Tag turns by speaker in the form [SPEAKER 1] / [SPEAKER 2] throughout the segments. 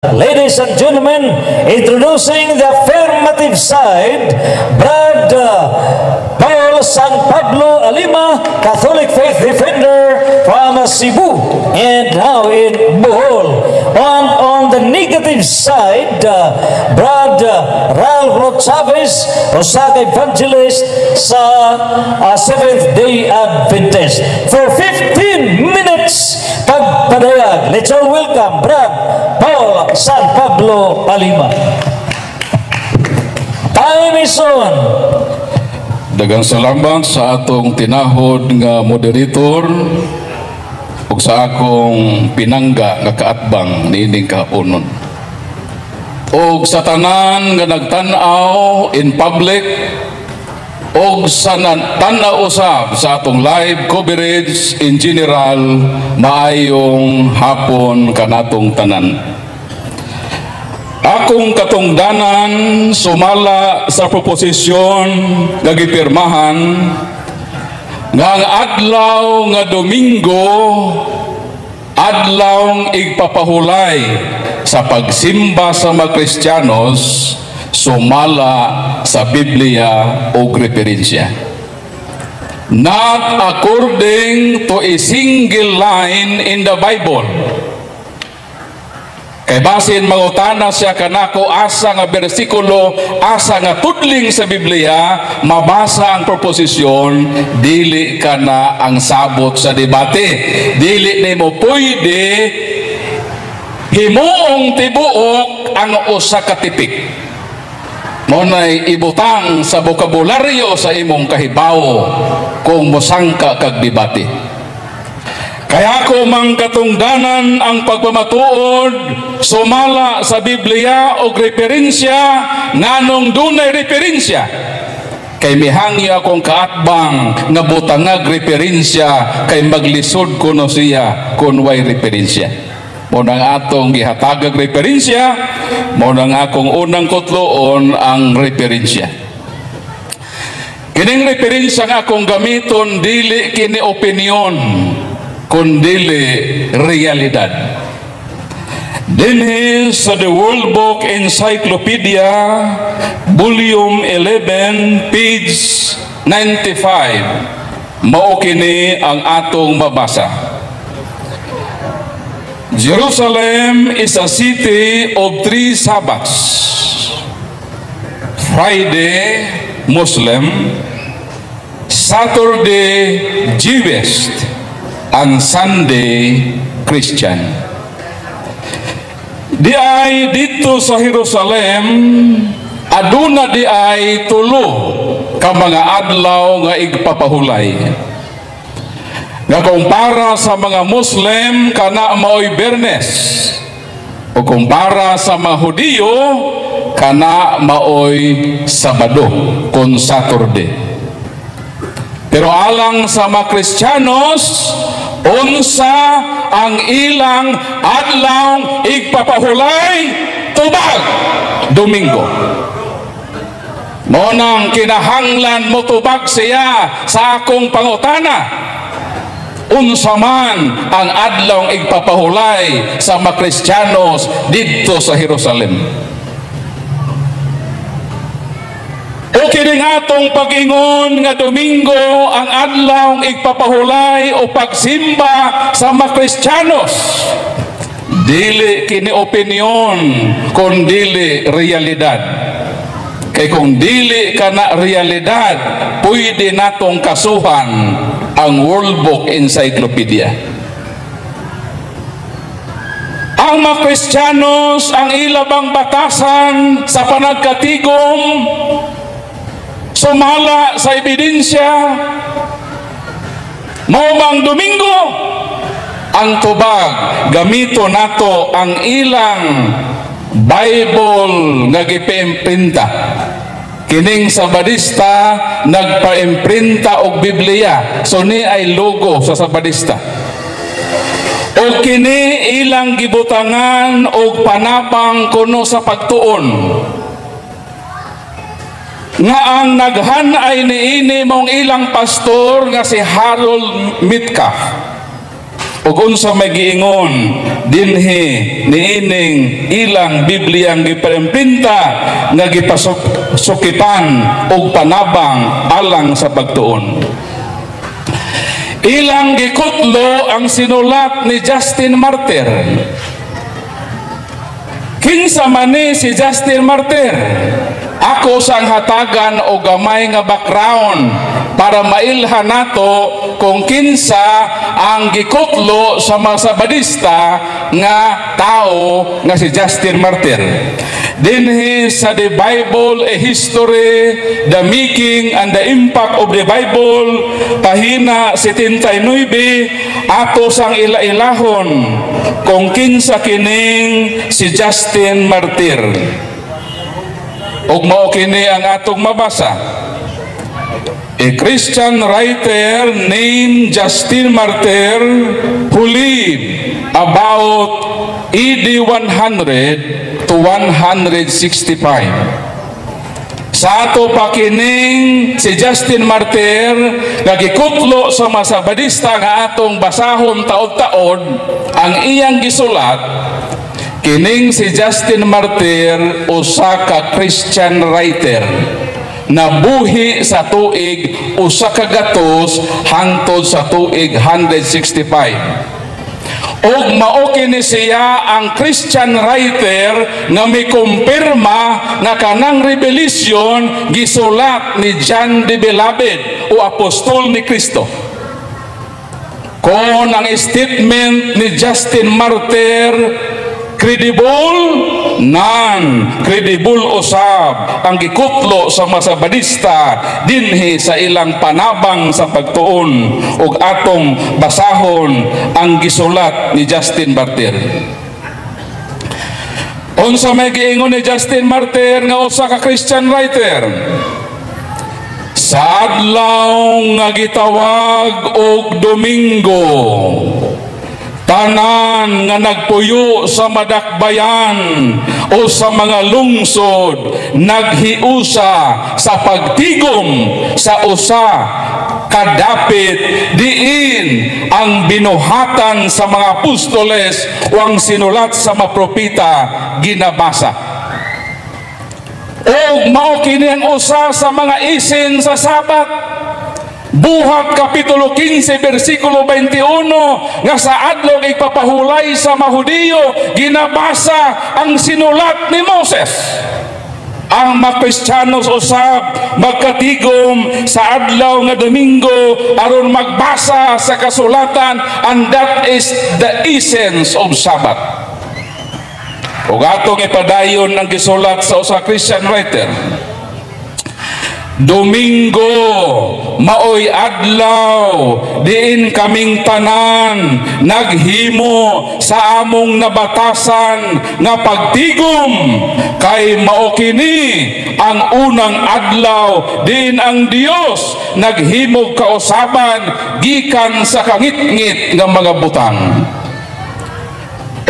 [SPEAKER 1] Ladies and gentlemen, introducing the affirmative side, Brad Paul San Pablo Alima, Catholic Faith Defender from Cebu and now in Bohol. And on the negative side, Brad Ralph Chavez, usa ka evangelist sa Seventh Day Adventist. For 15 minutes pagpadayag, let's all welcome Brad Paul San Pablo Alima. Time is on.
[SPEAKER 2] Daghang salamat sa atong tinahod nga moderator ug sa akong pinangga nga kaatbang niining kahaponon. Og sa tanan nga nagtan-aw in public og sa tan-aw usab sa atong live coverage in general, maayong hapon kanatong tanan. Akong katungdanan sumala sa proposisyon nga gipirmahan nga ang adlaw nga Domingo adlaw igpapahulay sa pagsimba sa mga Kristiyanos sumala sa Biblia o referensya. Not according to a single line in the Bible. Kay basin mangutana siya kanako asa nga bersikulo, asa nga tudling sa Biblia, mabasa ang proposisyon, dili ka na ang sabot sa debate. Dili nimo pwede himuong tibuok ang usa ka tipik. Mao nay ibutang sa bokabularyo sa imong kahibaw kung mosangka kag debate. Kaya ako mang katungdanan ang pagpamatuod sumala sa Biblia o referensya, nganong dunay referensya. Kay mihangyo akong kaatbang nga butangag referensya kay maglisod kuno siya kung way referensya. Mao nang atong gihatagag referensya, mao nang akong unang kutloon ang referensya. Kining referensya nga akong gamiton, dili kini opinion kundili realidad. Dinhi sa The World Book Encyclopedia, Volume 11, page 95, mao kini ang atong mabasa. Jerusalem is a city of three Sabbaths. Friday, Muslim, Saturday, Jewish, and Sunday, Christian. Di ay dito sa Jerusalem, aduna di ay tulo ka mga adlaw nga igpapahulay. Nga kung para sa mga Muslim, kana maoy Bernes. O kung para sa mga Hudiyo, kana maoy Sabado kung Saturday. Pero alang sa mga Kristiyanos, unsa ang ilang adlaw igpapahulay? Tubag, Domingo. Mao nang kinahanglan mo tubag siya sa akong pangutana. Unsa man ang adlaw igpapahulay sa mga Kristiyanos didto sa Jerusalem? O kini atong pag-ingon nga Domingo ang adlaw igpapahulay o pagsimba sa mga Kristiyanos, dili kini opinion kun dili realidad. Kay kung dili kana realidad, pwede natong kasuhan ang World Book Encyclopedia. Ang mga Kristiyanos, ang ilabang batasan sa panagkatigom sumala sa ebidensya, mao bang Domingo? Ang tubag, gamito nato ang ilang Bible nga gipiimprinta. Kining Sabadista nagpaimprinta og Biblia, so ni ay logo sa Sabadista. O kini ilang gibutangan og panabang kuno sa pagtuon nga ang naghan-ay niini mong ilang pastor nga si Harold Metcalf. Ug unsa may giingon dinhi niining ilang Bibliyang gipaimprinta nga gipasukipan og panabang alang sa pagtuon? Ilang gikutlo ang sinulat ni Justin Martyr. Kinsa man ni si Justin Martyr? Ako sang hatagan og gamay nga background para mailhan nato kung kinsa ang gikutlo sa mga Sabadista nga tao nga si Justin Martyr. Dinhi sa The Bible, a History, The Making and the Impact of the Bible, pahina 79, ato sang ila-ilahon kung kinsa kining si Justin Martyr. Ug mao kini ang atong mabasa. A Christian writer named Justin Martyr who lived about AD 100 to 165. Sa ato pa kining si Justin Martyr nga gikutlo sa mga Sabadista nga atong basahon taod-taod ang iyang gisulat, kining si Justin Martyr usa ka Christian writer nabuhi sa tuig 100 hangtod sa tuig 165. Ug mao kini siya ang Christian writer nga mikumpirma nga kanang Revelation gisulat ni John the Beloved o apostol ni Kristo. Kung ang statement ni Justin Martyr credible, nan credible usab ang gikutlo sa mga Sabadista dinhi sa ilang panabang sa pagtuon, ug atong basahon ang gisulat ni Justin Martyr. Unsa may giingon ni Justin Martyr nga usa ka Christian writer? Sa adlaw nga gitawag og Domingo, tanan nga nagpuyo sa madakbayan o sa mga lungsod naghiusa sa pagtigom sa usa kadapit diin ang binuhatan sa mga apostoles o ang sinulat sa mga propeta ginabasa. O mao kini ang usa sa mga isin sa Sabat. Buhat Kapitulo 15 versikulo 21, nga sa adlaw ipapahulay sa mga Hudiyo ginabasa ang sinulat ni Moses. Ang mga Kristiyanos usab magkatigom sa adlaw nga Domingo aron magbasa sa kasulatan, and that is the essence of Sabbath. Ug atong ipadayon ang gisulat sa usa Christian writer. Domingo maoy adlaw diin kaming tanan naghimo sa among nabatasan nga pagtigom, kay mao kini ang unang adlaw diin ang Dios naghimog kausaban gikan sa kangitngit nga mga butang.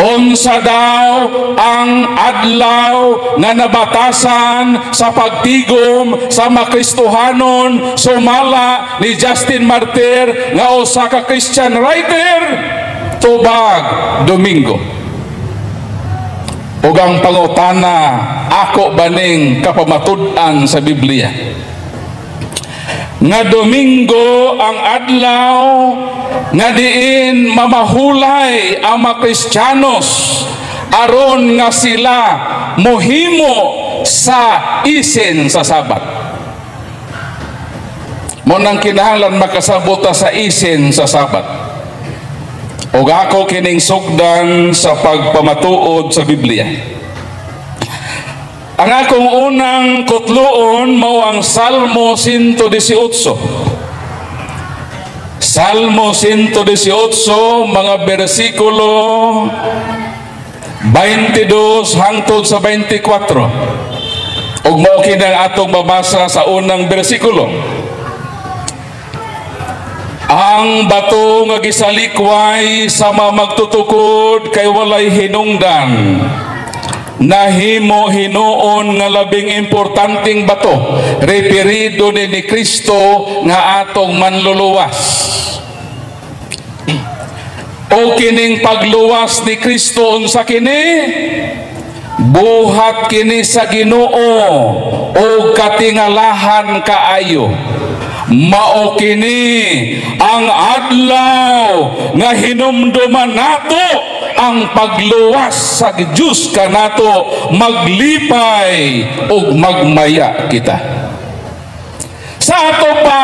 [SPEAKER 2] Unsa daw ang adlaw nga nabatasan sa pagtigom sa mga Kristohanon sumala ni Justin Martyr nga usa ka Christian writer? Tubag, Domingo. Ug ang pangutana, ako baning kapamatud-an sa Biblia nga Domingo ang adlaw nga diin mamahulay ang mga Kristiyanos aron nga sila mohimo sa isen sa Sabat? Mao nang kinahanglan makasabot ta sa isen sa Sabat. Ug ako kining sugdan sa pagpamatuod sa Biblia. Ang akong unang kutluon mao ang Salmo 118. Salmo 118, mga bersikulo 22 hangtod sa 24. Ug mao kini ang atong mabasa sa unang bersikulo. Ang bato nga gisalikway sa mga magtutukod kay walay hinungdan, nahimo hinuon nga labing importanteng bato. Referido ni Kristo nga atong manluluwas. O kining pagluwas ni Kristo, unsa kini? Buhat kini sa Ginoo o katingalahan kaayo. Mao kini ang adlaw nga hinumduman nato ang pagluwas sa Dios kanato, maglipay ug magmaya kita. Sa ato pa,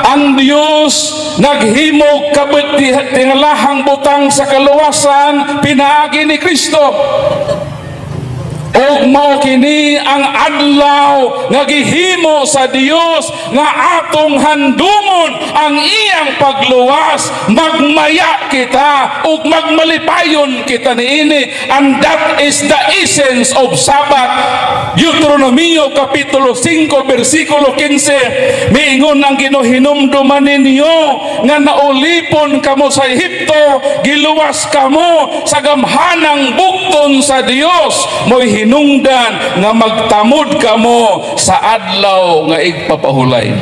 [SPEAKER 2] ang Dios naghimo katingalahang butang sa kaluwasan pinaagi ni Kristo. Ug mao kini ang adlaw nga gihimo sa Dios nga atong handumon ang iyang pagluwas, magmaya kita ug magmalipayon kita niini. And that is the essence of Sabbath. Deuteronomio kapitulo 5 bersikulo 15, miingon ang Ginoo, "Hinumduman ninyo nga naulipon kamo sa Ehipto, giluwas kamo sa gamhanang bukton sa Dios, mo'y hinungdan nga magtamod kamo sa adlaw nga igpapahulay."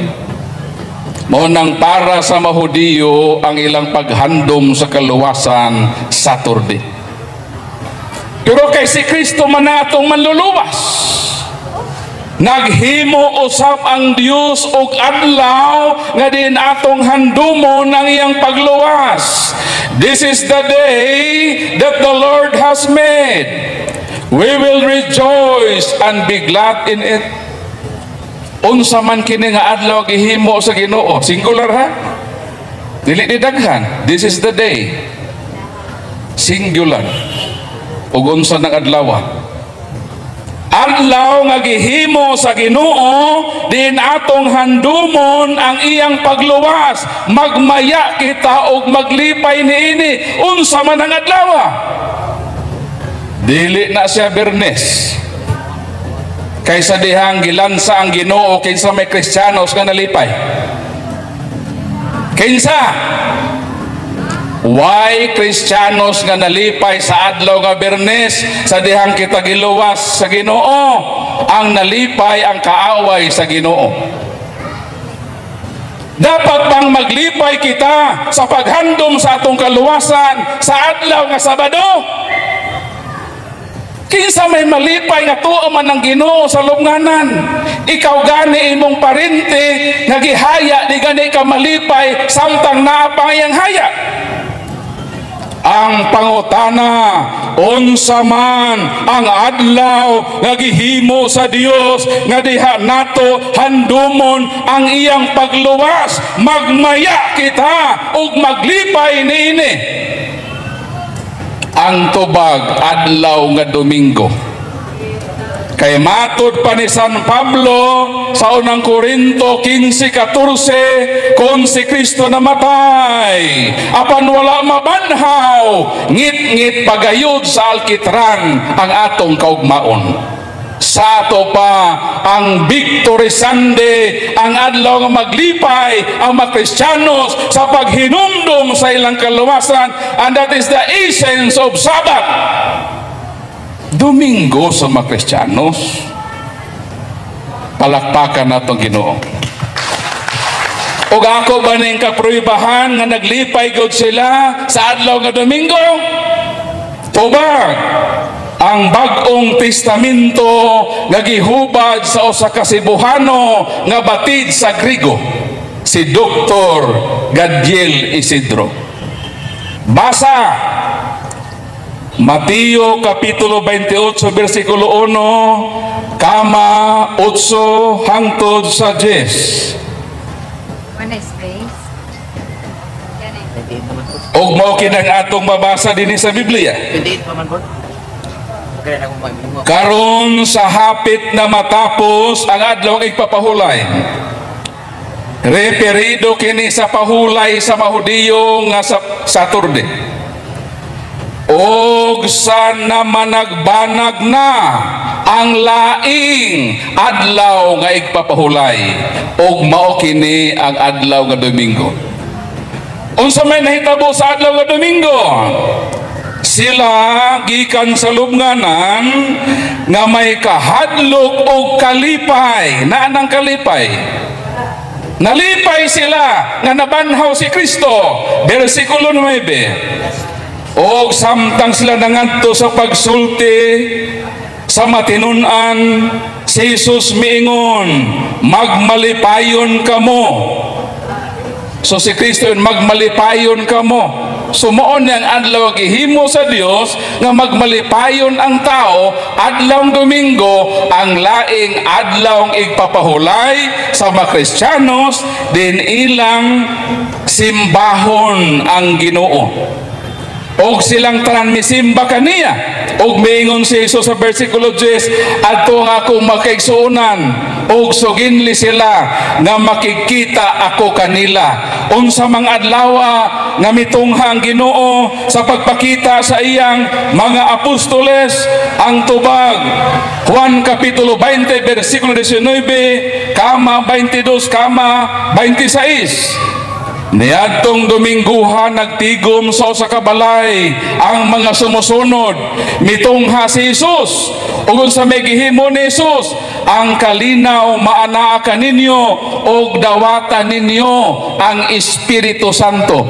[SPEAKER 2] Mao nang para sa Mahudiyo, ang ilang paghandom sa kaluwasan, Saturday. Pero kay si Kristo man atong manluluwas, naghimo usab ang Dios og adlaw nga din atong handumon ang iyang pagluwas. "This is the day that the Lord has made. We will rejoice and be glad in it." Unsa man kini nga adlaw gihimo sa Ginoo? Singular ha? Dili ni daghan. This is the day. Singular. Ug unsa nang adlaw? Adlaw nga gihimo sa Ginoo din atong handumon ang iyang pagluwas, magmaya kita ug maglipay niini. Unsa man ang adlaw? Dili na siya Bernes. Kaysa dihang gilansa ang Ginoo, kinsa may Kristiyanos nga nalipay? Kinsa? Why Kristiyanos nga nalipay sa adlaw nga Bernes sa dihang kita giluwas sa Ginoo? Ang nalipay, ang kaaway sa Ginoo. Dapat bang maglipay kita sa paghandom sa atong kaluwasan sa adlaw nga Sabado? Kinsa may malipay nga tuo man ang Ginoo sa lubnganan? Ikaw gani, imong parente nga gihaya, di gani ka malipay samtang naa pa iyang haya? Ang pangutana, unsa man ang adlaw nga gihimo sa Dios nga diha nato handumon ang iyang pagluwas, magmaya kita ug maglipay niini? Ang tubag, adlaw nga Domingo. Kay matud pa ni San Pablo sa Unang Korinto 15:14, kung si Kristo namatay apan wala mabanhaw, ngit-ngit pagayod sa alkitran ang atong kaugmaon. Sa ato pa, ang Victory Sunday, ang adlaw nga maglipay ang mga Kristiyanos sa paghinumdum sa ilang kaluwasan, and that is the essence of Sabbath. Domingo sa mga Kristiyanos. Palakpakan natong Ginoo. Ug ako ba ning kapruibahan nga naglipay gud sila sa adlaw nga Domingo? Tubag, ang Bag-ong Testamento nga gihubad sa usa ka Cebuhano nga batid sa Grigo, si Dr. Gadiel Isidro. Basa Mateo kapitulo 28 versikulo 1 kama 8 hangtod sa 10.
[SPEAKER 3] Wala space. Yan eh.
[SPEAKER 2] Ug mao kini ang atong mabasa dinhi sa Biblia.
[SPEAKER 4] 28 pa man po. Okay na akong mag
[SPEAKER 2] Karon sa hapit na matapos ang adlaw igpapahulay. Referido kini sa pahulay sa Mahudiyo nga sa Saturday. Og sa namanagbanag na ang laing adlaw nga igpapahulay, ug mao kini ang adlaw nga Domingo. Unsa may nahitabo sa adlaw nga Domingo? Sila gikan sa lubnganan nga may kahadlok og kalipay. Naa nang kalipay. Nalipay sila nga nabanhaw si Kristo. Versikulo 9. Og samtang sila nangadto sa pagsulti sa matinunan, si Jesus miingon, "Magmalipayon kamo." So si Kristo yun, "Magmalipayon kamo." So mao ni ang adlaw gihimo sa Dios nga magmalipayon ang tao, adlaw Domingo ang laing adlaw igpapahulay sa mga Kristiyanos din ilang simbahon ang Ginoo. Og silang tanan misimba kaniya. Og miingon si Jesus sa versikulo 10, "Adto nga akong makaigsuonan og suginli sila nga makikita ako kanila." Unsa mang adlawa nga mitungha ang Ginoo sa pagpakita sa iyang mga apostoles? Ang tubag, Juan kapitulo 20 versikulo 19 kama 22 kama 26. Niadtong Domingguhan, nagtigom sa usa ka balay ang mga sumusunod. Mitungha si Jesus. Ug unsa may gihimo ni Jesus? "Ang kalinaw maanaa kaninyo ug dawata ninyo ang Espiritu Santo."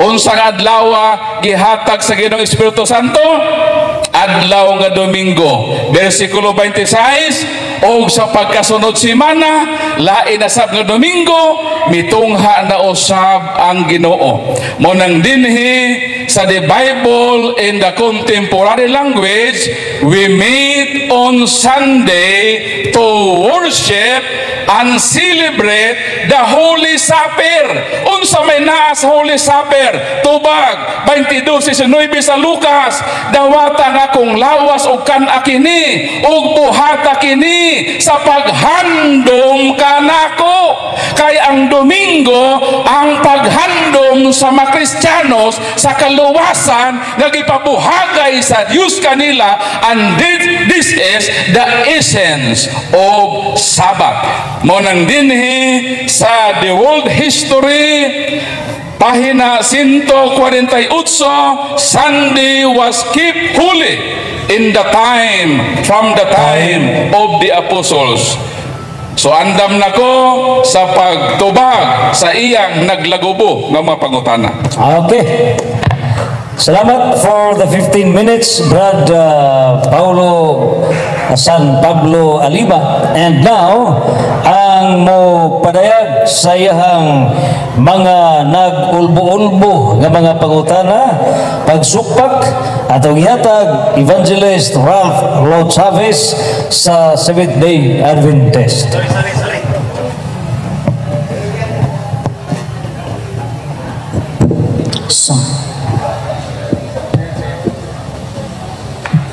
[SPEAKER 2] Unsang adlaw gihatag sa Ginoong Espiritu Santo? Adlaw nga Domingo. Versikulo 26, og sa pagkasunod simana, lain na sab nga Domingo, mitungha na usab ang Ginoo. Mo nang dinhi sa the Bible in the contemporary language, we meet on Sunday to worship and celebrate the Holy Supper. Unsa may naa sa Holy Supper? Tubag, 22:19 sa Lucas, "Dawata nga akong lawas ug kan-a kini ug buhata kini sa paghandom kanako." Kay ang Domingo ang paghandom sa mga Kristiyanos sa kaluwasan nga gipabuhagay sa Dios kanila, and this is the essence of Sabbath. Mo nang dinhi sa the world history, pahina 148, Sunday was kept holy in the time from the time of the apostles. So andam nako sa pagtubag sa iyang naglagubo nga mga pangutana.
[SPEAKER 1] Okay. Salamat for the 15 minutes, Brad Paulo San Pablo Aliba. And now, ang mo padayag sa iyahang mga nag-ulbo-ulbo nga mga pangutana, pagsukpak, atong ihatag, Evangelist Ralph Lo Chavez sa Seventh Day Adventist.
[SPEAKER 4] Sorry, sorry, sorry.
[SPEAKER 5] So,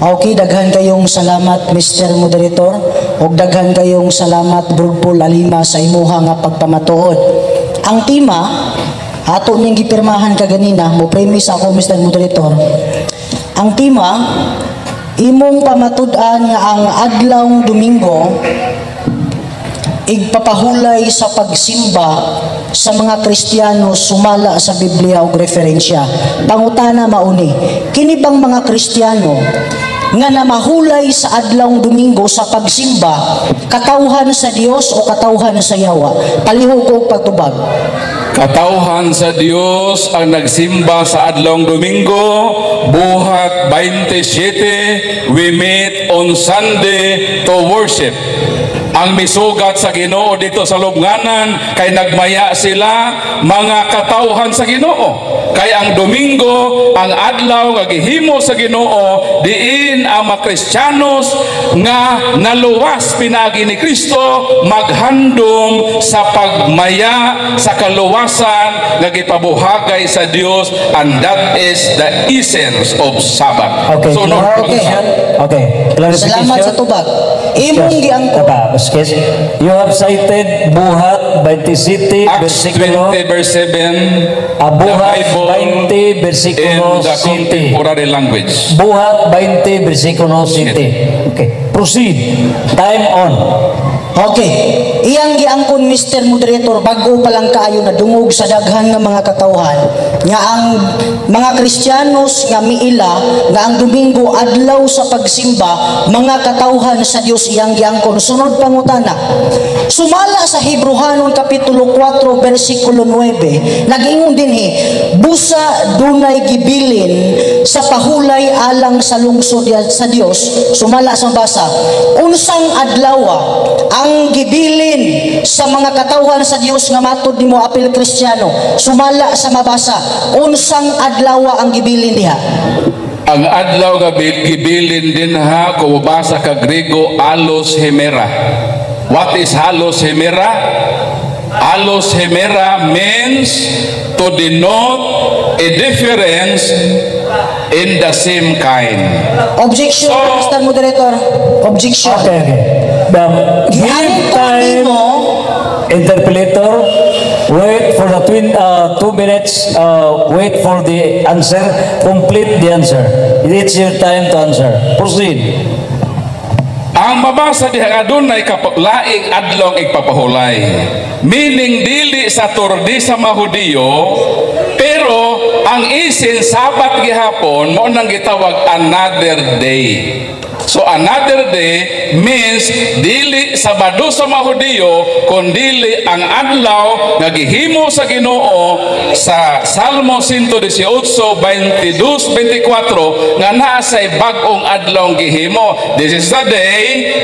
[SPEAKER 5] okay, daghan kayong salamat, Mr. Moderator, ug daghan kayong salamat, Brod Paul Alima, sa imuha nga pagpamatuod. Ang tema ato ning gipirmahan kaganina, mo premise ako, Mr. Moderator. Ang tema, imong pamatud-an nga ang adlawng Domingo igpapahulay sa pagsimba sa mga Kristiyano sumala sa Biblia ug referensya. Pangutana mauni, kini bang mga Kristiyano nga namahulay sa adlawng Domingo sa pagsimba, katawhan sa Dios o katawhan sa yawa? Palihog og pagtubag.
[SPEAKER 2] Katawhan sa Dios ang nagsimba sa adlawng Domingo, Buhat 27, we meet on Sunday to worship. Ang misugat sa Ginoo dito sa lubnganan kay nagmaya sila mga katawhan sa Ginoo. Kay ang Domingo ang adlaw nga gihimo sa Ginoo diin ang mga Kristiyanos nga naluwas pinaagi ni Kristo maghandom sa pagmaya sa kaluwasan nga gipabuhagay sa Dios, and that is the essence of Sabbath.
[SPEAKER 1] Okay,
[SPEAKER 2] So, no,
[SPEAKER 1] clarification. Okay, clarification.
[SPEAKER 5] Salamat sa tubag. Imong giangko
[SPEAKER 1] Taba, excuse. You have cited Buhat 27
[SPEAKER 2] Acts
[SPEAKER 1] versikulo
[SPEAKER 2] 20 verse 7,
[SPEAKER 1] Ah, Buhat
[SPEAKER 2] the Bible
[SPEAKER 1] 20
[SPEAKER 2] in
[SPEAKER 1] versikulo
[SPEAKER 2] the
[SPEAKER 1] 7.
[SPEAKER 2] contemporary language.
[SPEAKER 1] Buhat 20 versikulo 7. Okay, proceed. Time on.
[SPEAKER 5] Okay. Iyang giangkon, Mr. Moderator, bago pa lang kaayo na dungog sa daghan nga mga katawhan nga ang mga Kristiyanos nga miila nga ang Domingo adlaw sa pagsimba, mga katawhan sa Dios iyang giangkon. Sunod pangutana. Sumala sa Hebrohanon kapitulo 4 bersikulo 9, nag-ingon dinhi, busa dunay gibilin sa pahulay alang sa lungsod sa Dios. Sumala sa basa, unsang adlaw ang gibilin sa mga katawhan sa Dios nga matud nimo apil Kristiyano? Sumala sa mabasa, unsang adlaw ang gibilin diha?
[SPEAKER 2] Ang adlaw nga gibilin dinha, kung mabasa ka Grego, alos hemera. What is halos hemera? Alos hemera means to denote a difference in the same kind.
[SPEAKER 5] Objection, Mr. Moderator. Objection.
[SPEAKER 1] Okay. Give
[SPEAKER 5] Giangkon
[SPEAKER 1] time,
[SPEAKER 5] nimo
[SPEAKER 1] interpolator. Wait for the 2 minutes. Wait for the answer. Complete the answer. It's your time to answer. Proceed.
[SPEAKER 2] Ang mabasa diha nga adunay laing adlaw ang igpapahulay. Meaning dili Saturday sa mga Hudiyo, pero ang isin Sabat gihapon mao nang gitawag another day. So another day means dili Sabado sa mga Hudiyo, kundili ang adlaw nga gihimo sa Ginoo sa Salmo 118, 22, 24 nga naa say bag-ong adlaw gihimo. This is the day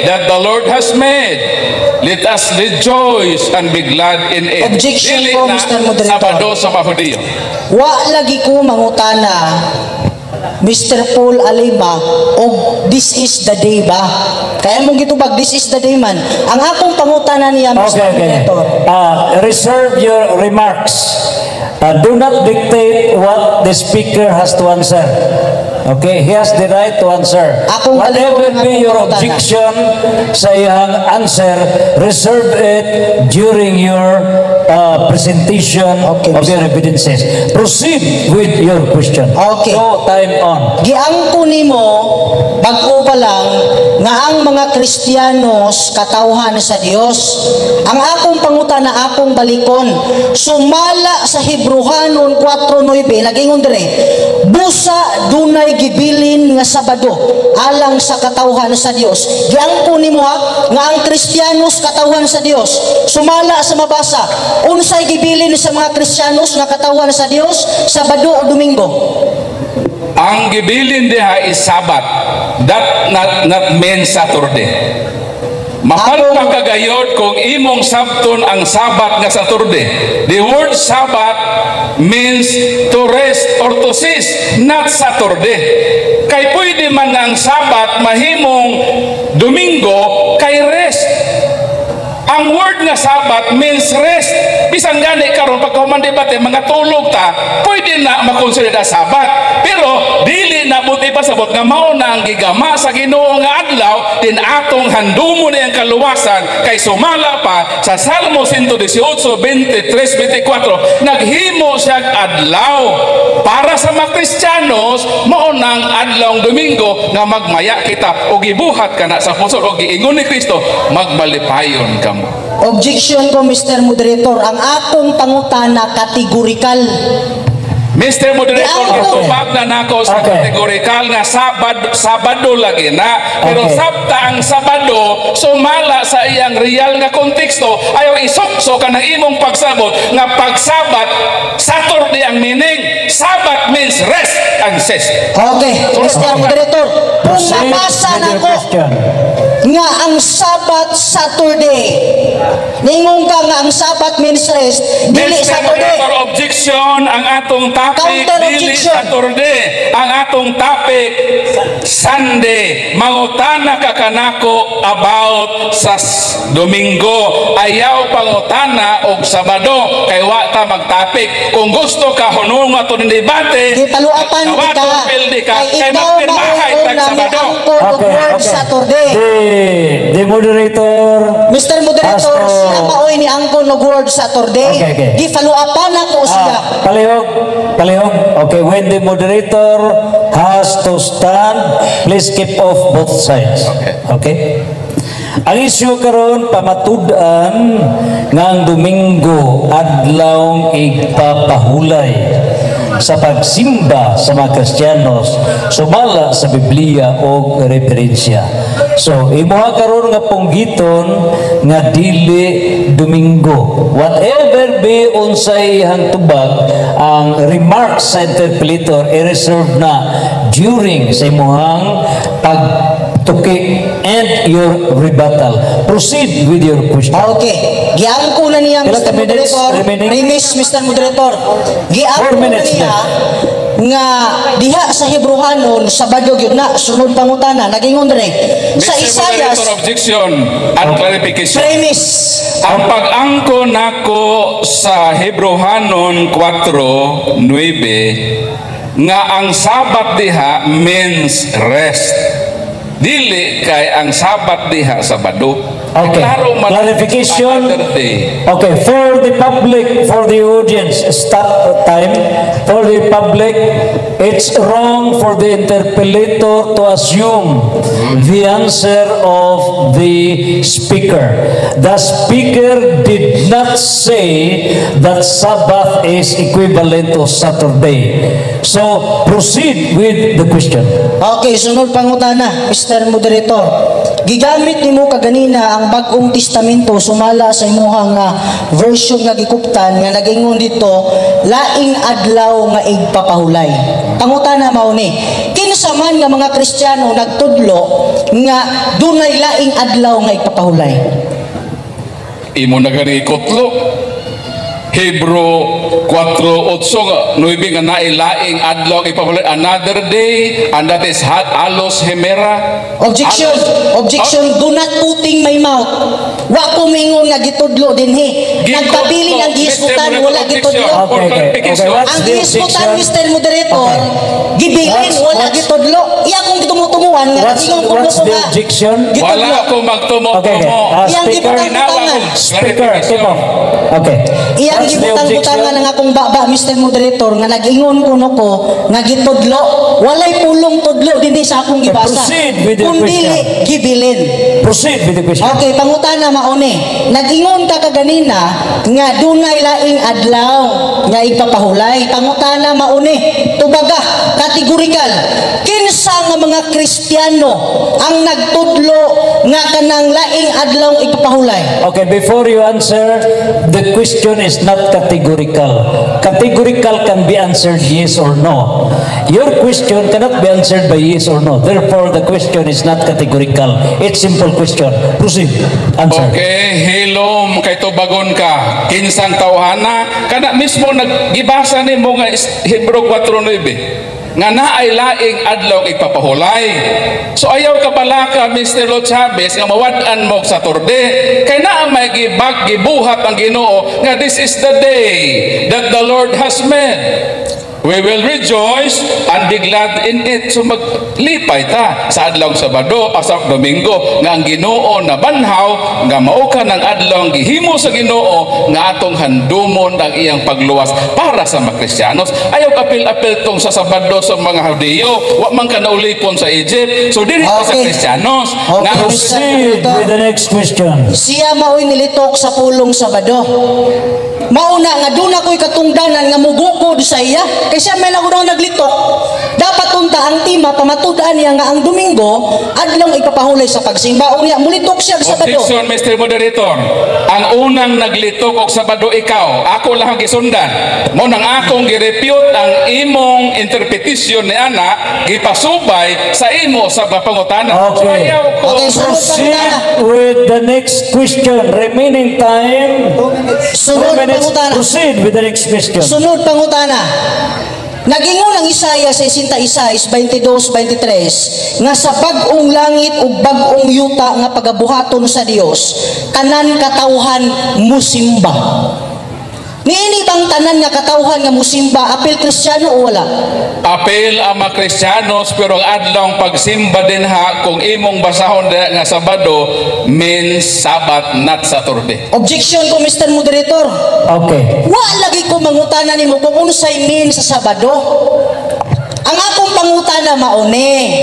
[SPEAKER 2] that the Lord has made. Let us rejoice and be glad in it.
[SPEAKER 5] Objection
[SPEAKER 2] Dili
[SPEAKER 5] po,
[SPEAKER 2] na
[SPEAKER 5] Mr. Moderator.
[SPEAKER 2] Sabado sa mga Hudiyo.
[SPEAKER 5] Wa lagi ko mangutana, Mr. Paul Alima, og this is the day ba? Kaya mong gitubag, this is the day man. Ang akong pangutana niya, Mr.
[SPEAKER 1] Okay.
[SPEAKER 5] Moderator.
[SPEAKER 1] Reserve your remarks. Do not dictate what the speaker has to answer. Okay, he has the right to answer.
[SPEAKER 5] Akong
[SPEAKER 1] Whatever
[SPEAKER 5] kalikon,
[SPEAKER 1] be
[SPEAKER 5] akong
[SPEAKER 1] your
[SPEAKER 5] pangutana.
[SPEAKER 1] Objection sa iyang answer, reserve it during your presentation of your evidences. Proceed with your question.
[SPEAKER 5] Okay.
[SPEAKER 1] No time on.
[SPEAKER 5] Giangko nimo bag-o pa lang nga ang mga Kristiyanos katawhan sa Dios. Ang akong pangutana, akong balikon. Sumala sa Hebrohanon 4:9, nagingon dire, busa dunay gibilin nga Sabado alang sa katawhan sa Dios. Giangko nimo ha nga ang Kristiyanos katawhan sa Dios. Sumala sa mabasa, unsay gibilin sa mga Kristiyanos nga katawhan sa Dios, Sabado o Domingo?
[SPEAKER 2] Ang gibilin diha is Sabat. That not mean Saturday. Mapalpa kagayod kung imong sabton ang Sabat nga Saturday. The word Sabbath means to rest or to cease, not Saturday. Kay pwede man nga ang Sabat mahimong Domingo kay rest. Ang word nga Sabat means rest. Bisan gani karon pagkahuman debate mga tulog ta, pwede na makonsider Sabat. Pero dili na buti pasabot nga mao na ang gigama sa Ginoo nga adlaw din atong handumo ni ang kaluwasan, kay sumala pa sa Salmo 118, 23, 24, naghimo siya adlaw para sa mga Kristiyanos, mao nang adlaw Domingo nga magmaya kita og gibuhat kana sa pusod og giingon ni Kristo, magmalipayon kamo.
[SPEAKER 5] Objection ko, Mr. Moderator. Ang akong pangutana kategorikal.
[SPEAKER 2] Mr. Moderator, gitubag na nako sa kategorikal nga Sabado lagi na. Pero sabta ang Sabado, sumala sa iyang real nga konteksto, ayaw isukso ka ng imong pagsabot nga pagsabat, Saturday ang meaning. Sabbath means rest and cease.
[SPEAKER 5] Okay, Mr. Moderator, kung
[SPEAKER 1] Proceed
[SPEAKER 5] mabasa
[SPEAKER 1] with your
[SPEAKER 5] nako
[SPEAKER 1] question.
[SPEAKER 5] Nga ang Sabat Saturday, ningon ka nga ang Sabat means rest, dili
[SPEAKER 2] Mr.
[SPEAKER 5] Saturday.
[SPEAKER 2] Moderator, objection. Ang atong topic
[SPEAKER 5] Counter
[SPEAKER 2] dili
[SPEAKER 5] objection.
[SPEAKER 2] Saturday. Ang atong topic Sunday. Mangutana ka kanako about sa Domingo. Ayaw pangutana og Sabado kay wa ta magtopic. Kung gusto ka hunong ato ng debate,
[SPEAKER 5] Gipaluapan kita.
[SPEAKER 2] dawaton pildi ka
[SPEAKER 5] Kay
[SPEAKER 2] kay
[SPEAKER 5] ikaw
[SPEAKER 2] magpirmahay
[SPEAKER 5] mauna
[SPEAKER 2] tag Sabado.
[SPEAKER 5] miangkon og word Saturday.
[SPEAKER 1] The moderator
[SPEAKER 5] Mr. Moderator, siya maoy ni angkon og word Saturday.
[SPEAKER 1] Okay.
[SPEAKER 5] Gipaluapan ako siya.
[SPEAKER 1] Ah, palihog, palihog. Okay, when the moderator has to stand, please keep off both sides.
[SPEAKER 2] Okay.
[SPEAKER 1] Okay? Ang isyu karon, pamatud-an nga ang Domingo adlaw igpapahulay sa pagsimba sa mga Kristiyanos sumala sa Biblia o referensya. So, imuha karon nga punggiton nga dili Domingo. Whatever be unsay iyang tubag, ang remarks sa interpellator i-reserve na during sa imuhang pagtuki and your rebuttal. Proceed with your question.
[SPEAKER 5] Okay. Giangko na niya,
[SPEAKER 1] Pila
[SPEAKER 5] Mr.
[SPEAKER 1] ka minutes
[SPEAKER 5] Moderator.
[SPEAKER 1] remaining?
[SPEAKER 5] Premise, Mr. Moderator.
[SPEAKER 1] 4
[SPEAKER 5] Giangko na
[SPEAKER 1] minutes
[SPEAKER 5] niya nga diha sa Hebrohanon, Sabado gyud na. Sunod pangutana, nagingon dire sa
[SPEAKER 2] Mr.
[SPEAKER 5] Isaias.
[SPEAKER 2] Moderator, objection and clarification.
[SPEAKER 5] Premise.
[SPEAKER 2] Ang pag-angko nako sa Hebrohanon 4:9 nga ang Sabat diha means rest. Dili kay ang Sabat diha Sabado.
[SPEAKER 1] Okay.
[SPEAKER 2] Klaro man
[SPEAKER 1] Clarification.
[SPEAKER 2] another day.
[SPEAKER 1] Okay, for the public, for the audience, stop time. For the public, it's wrong for the interpellator to assume the answer of the speaker. The speaker did not say that Sabbath is equivalent to Saturday. So, proceed with the question.
[SPEAKER 5] Okay, sunod pangutana, Mr. Moderator. Gigamit nimo kaganina ang Bagong Testamento sumala sa imuhang nga version nga gikuptan nga nagingon dito laing adlaw nga igpapahulay. Pangutana mao ni, kinsa man nga mga Kristiyano nagtudlo nga dunay laing adlaw nga igpapahulay?
[SPEAKER 2] Imo na gani ikutlo. Hebro 4:8 nga 9 nga nailaing adlaw ang ipapahulay, another day, and that is alos hemera.
[SPEAKER 5] Objection.
[SPEAKER 2] Alos.
[SPEAKER 5] Objection. Do not putting my mouth. Wa ko mingon nga gitudlo dinhi. Nagpabilin ang gihisgutan, wala gitudlo.
[SPEAKER 1] Okay. What's
[SPEAKER 5] Ang
[SPEAKER 1] the
[SPEAKER 5] gihisgutan,
[SPEAKER 1] objection?
[SPEAKER 5] Mr. Moderator, gibilin, wala gitudlo. Iya kong gitumutumuan nga nagingon ko
[SPEAKER 1] What's
[SPEAKER 5] ko
[SPEAKER 1] the
[SPEAKER 5] nga
[SPEAKER 1] objection?
[SPEAKER 5] gitudlo.
[SPEAKER 2] Wala ko magtumo-tumo.
[SPEAKER 1] Okay.
[SPEAKER 5] Iyang
[SPEAKER 1] Speaker,
[SPEAKER 5] gibutang-butangan.
[SPEAKER 1] Speaker, keep off. Okay.
[SPEAKER 5] Iyang
[SPEAKER 1] What's the
[SPEAKER 5] gibutang-butangan
[SPEAKER 1] objection?
[SPEAKER 5] ang akong baba, Mr. Moderator, nga nag-ingon kuno ko nga gitudlo. Walay pulong tudlo dinhi sa akong gibasa.
[SPEAKER 1] Proceed with your
[SPEAKER 5] Kung dili, gibilin.
[SPEAKER 1] Proceed with the question.
[SPEAKER 5] Okay, pangutana mauni. Nag-ingon ka kaganina nga dunay laing adlaw nga igpapahulay. Pangutana mauni. Tubaga, categorical. Kinsa nga mga Kristiyano ang nagtudlo nga kanang laing adlaw igpapahulay?
[SPEAKER 1] Okay, before you answer, the question is not categorical. Categorical can be answered yes or no. Your question cannot be answered by yes or no. Therefore, the question is not categorical. It's simple question. Proceed. Answer.
[SPEAKER 2] Okay, hilom kay tubagon ka. Kinsang tawhana kana mismo naggibasa nimo nga Hebrew 4:9 nga naay laing adlaw ipapahulay. So ayaw ka balaka, Mr. Lo Chavez, nga mawad-an mo sa Saturday kay naa may gibag gibuhat ang Ginoo nga this is the day that the Lord has made. We will rejoice and be glad in it. So maglipay ta sa adlaw Sabado, sa Domingo, nga ang Ginoo na banhaw, nga mao ka ng adlaw gihimo sa Ginoo nga atong handumon ang iyang pagluwas para sa mga Kristiyanos. Ayaw apil-apil tong sa Sabado sa mga Hudiyo, wa man ka naulipon sa Egypt. So dili ta sa Kristiyanos.
[SPEAKER 5] Okay,
[SPEAKER 2] Nga
[SPEAKER 5] Mr.
[SPEAKER 1] Proceed with the next question.
[SPEAKER 5] Siya mao'y nilitok sa pulong Sabado. Mauna nga doon ako'y katungdanan nga mugukod sa iya. Kay siya may nagunang naglitok. Dapat unta ang tema pamatud-an niya nga ang Domingo adlong ipapahulay sa pagsimba. Unya mulitok siya sa Sabado.
[SPEAKER 2] Objection, Mr. Moderator. Ang unang naglitok og Sabado ikaw, ako lang ang gisundan. Mo nang akong girepute ang imong interpretation ni ana gipasubay sa imo sa pangutana.
[SPEAKER 1] Okay.
[SPEAKER 2] So, ayaw ko.
[SPEAKER 5] Okay, sunod
[SPEAKER 1] Proceed
[SPEAKER 5] pangutana.
[SPEAKER 1] with the next question. Remaining time,
[SPEAKER 5] Sunod
[SPEAKER 1] 2 minutes.
[SPEAKER 5] pangutana.
[SPEAKER 1] Proceed with the next question.
[SPEAKER 5] Sunod pangutana. Nagingon ang Isaiah 66, 22, 23 nga sa bag-ong langit ug bag-ong yuta nga pagabuhaton sa Dios, tanan katawhan musimba. Niini bang tanan nga katawhan nga musimba apil Kristiyano o wala?
[SPEAKER 2] Apil ang mga Kristiyanos, pero ang adlong pagsimba din ha kung imong basahon diha nga Sabado means Sabbath, not Saturday.
[SPEAKER 5] Objection ko, Mr. Moderator.
[SPEAKER 1] Okay.
[SPEAKER 5] Wa lagi ko mangutana nimo kung unsay mean sa Sabado. Ang akong pangutana mauni.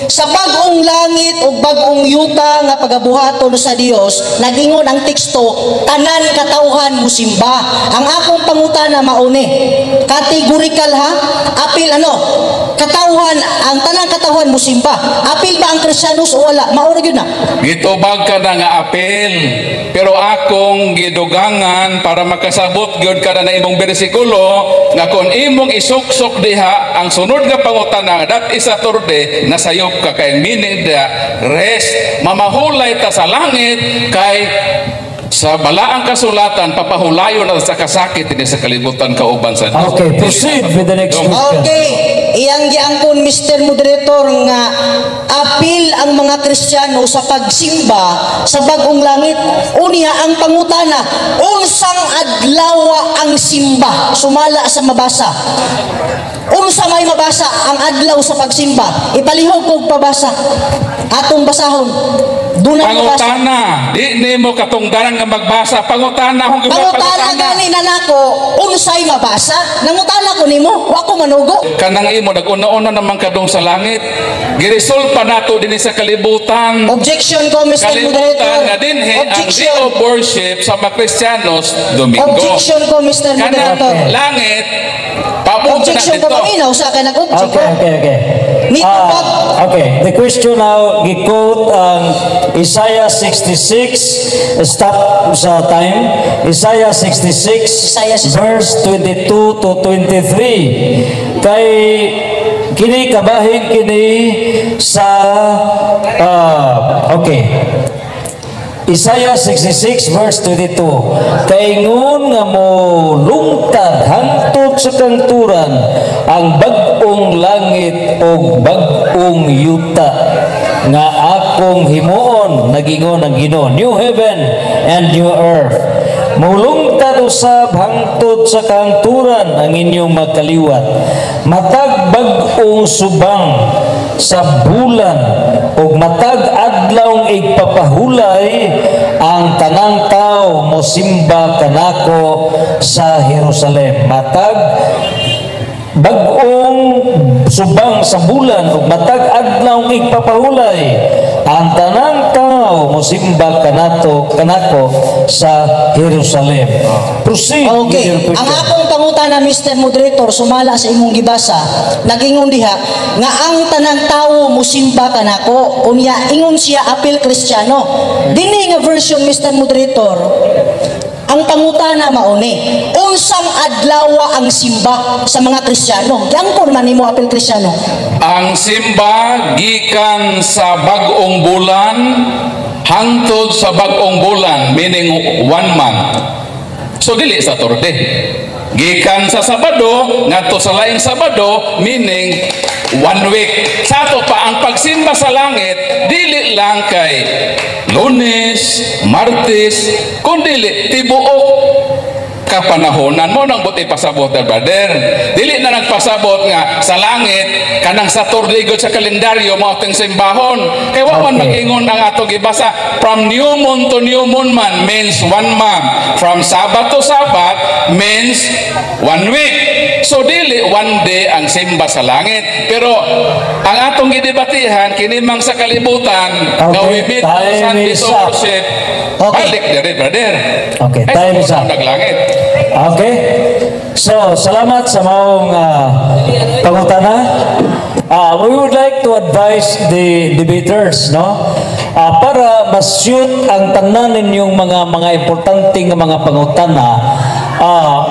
[SPEAKER 5] Sa bag-ong langit ug bag-ong yuta nga pagabuhaton sa Dios, nagingon ang teksto, tanan katawhan musimba. Ang akong pangutana mauni. Categorical ha? Apil ano? Katawhan, ang tanang katawhan musimba. Apil ba ang Kristiyanos o wala? Mao ra gyud na.
[SPEAKER 2] Gitubag ka na nga apil. Pero akong gidugangan para makasabot gyud ka na imong bersikulo nga kung imong isuksok diha ang sunod nga pangutana, that is Saturday, nasayop ka kay meaning diha rest. Mamahulay ta sa langit kay sa balaang kasulatan papahulayon na sa kasakit ini sa kalibutan kauban sa Dios.
[SPEAKER 1] Okay, proceed with the next question.
[SPEAKER 5] Okay, iyang giangkon, Mr. Moderator, nga apil ang mga Kristiyano sa pagsimba sa bag-ong langit. Unya ang pangutana, unsang adlaw ang simba? Sumala sa mabasa. Unsa may mabasa ang adlaw sa pagsimba? Ipalihog kog pabasa. Atong basahon. Dunay mabasa.
[SPEAKER 2] Pangutana, di nimo katungdanan nga magbasa. Pangutana akong
[SPEAKER 5] Pangutana gani na nako, unsay mabasa? Nangutana ko nimo, wa ko manugo.
[SPEAKER 2] Kanang imo nag-una-una naman kadong sa langit. Giresolve pa nato dinhi sa kalibutan.
[SPEAKER 5] Objection ko, Mr.
[SPEAKER 2] Kalibutan
[SPEAKER 5] Moderator.
[SPEAKER 2] nga dinhi ang day
[SPEAKER 5] Objection.
[SPEAKER 2] of worship sa mga Kristiyanos, Domingo.
[SPEAKER 5] Objection ko, Mr.
[SPEAKER 2] Kanang
[SPEAKER 5] Moderator.
[SPEAKER 2] langit, papunta na
[SPEAKER 5] Objection ko,
[SPEAKER 2] dito.
[SPEAKER 5] paminaw sa ka nag-object
[SPEAKER 1] Okay,
[SPEAKER 5] ko.
[SPEAKER 1] okay.
[SPEAKER 5] Nito
[SPEAKER 1] Ah, okay, the question now, gi-quote ang Isaiah 66, stop sa time, Isaiah 66,
[SPEAKER 5] Isaiah 66.
[SPEAKER 1] verse 22 to 23. Kay kini kabahin kini sa, okay, Isaiah 66 verse 22. Kaingon nga mo lungtad hangtod sa kangturan ang bag-ong langit o bag-ong yuta nga akong himuon, nagingon ang Ginoo, new heaven and new earth. Mulungtad usab hangtod sa kangturan ang inyong magkaliwat. Matag bag-ong subang sa bulan ug matag adlawng igpapahulay, ang tanang tao mosimba kanako sa Jerusalem. Matag bag-ong subang sa bulan ug matag adlawng igpapahulay, ang tanang tao mosimba kanako sa Jerusalem. Proceed with
[SPEAKER 5] Okay.
[SPEAKER 1] your question.
[SPEAKER 5] Ang akong pangutana, Mr. Moderator, sumala sa imong gibasa, nagingon diha nga ang tanang tawo musimba kanako. Unya ingon siya apil Kristiyano. Dinhi nga version, Mr. Moderator, ang pangutana mauni, unsang adlaw ang simba sa mga Kristiyano? Giangkon man nimo apil Kristiyano.
[SPEAKER 2] Ang simba gikan sa bag-ong bulan hangtod sa bag-ong bulan, meaning one month. So dili Saturday. Gikan sa Sabado ngadto sa laing Sabado, meaning one week. Sa ato pa ang pagsimba sa langit dili lang kay Lunes, Martes, kundi tibuok kapanahonan mo nang buti pasabot na, brother. Dili na nagpasabot nga sa langit kanang Saturday gud sa kalendaryo mao ting simbahon. Kay wa man mag-ingon ang ato gibasa, from new moon to new moon man means one month. From Sabbath to Sabbath means one week. So dili one day ang simba sa langit. Pero ang atong gidebatihan kini mang sa kalibutan nga we meet on
[SPEAKER 1] time
[SPEAKER 2] Sunday
[SPEAKER 1] is
[SPEAKER 2] to
[SPEAKER 1] up.
[SPEAKER 2] Worship.
[SPEAKER 5] Okay.
[SPEAKER 2] Balik dire, brother.
[SPEAKER 1] Okay,
[SPEAKER 2] Ay,
[SPEAKER 1] time is
[SPEAKER 2] sa
[SPEAKER 1] up.
[SPEAKER 2] Naglangit.
[SPEAKER 1] Okay. So, salamat sa maong pangutana. We would like to advise the debaters, no? Para ma-shoot ang tanan ninyong mga importante nga mga pangutana,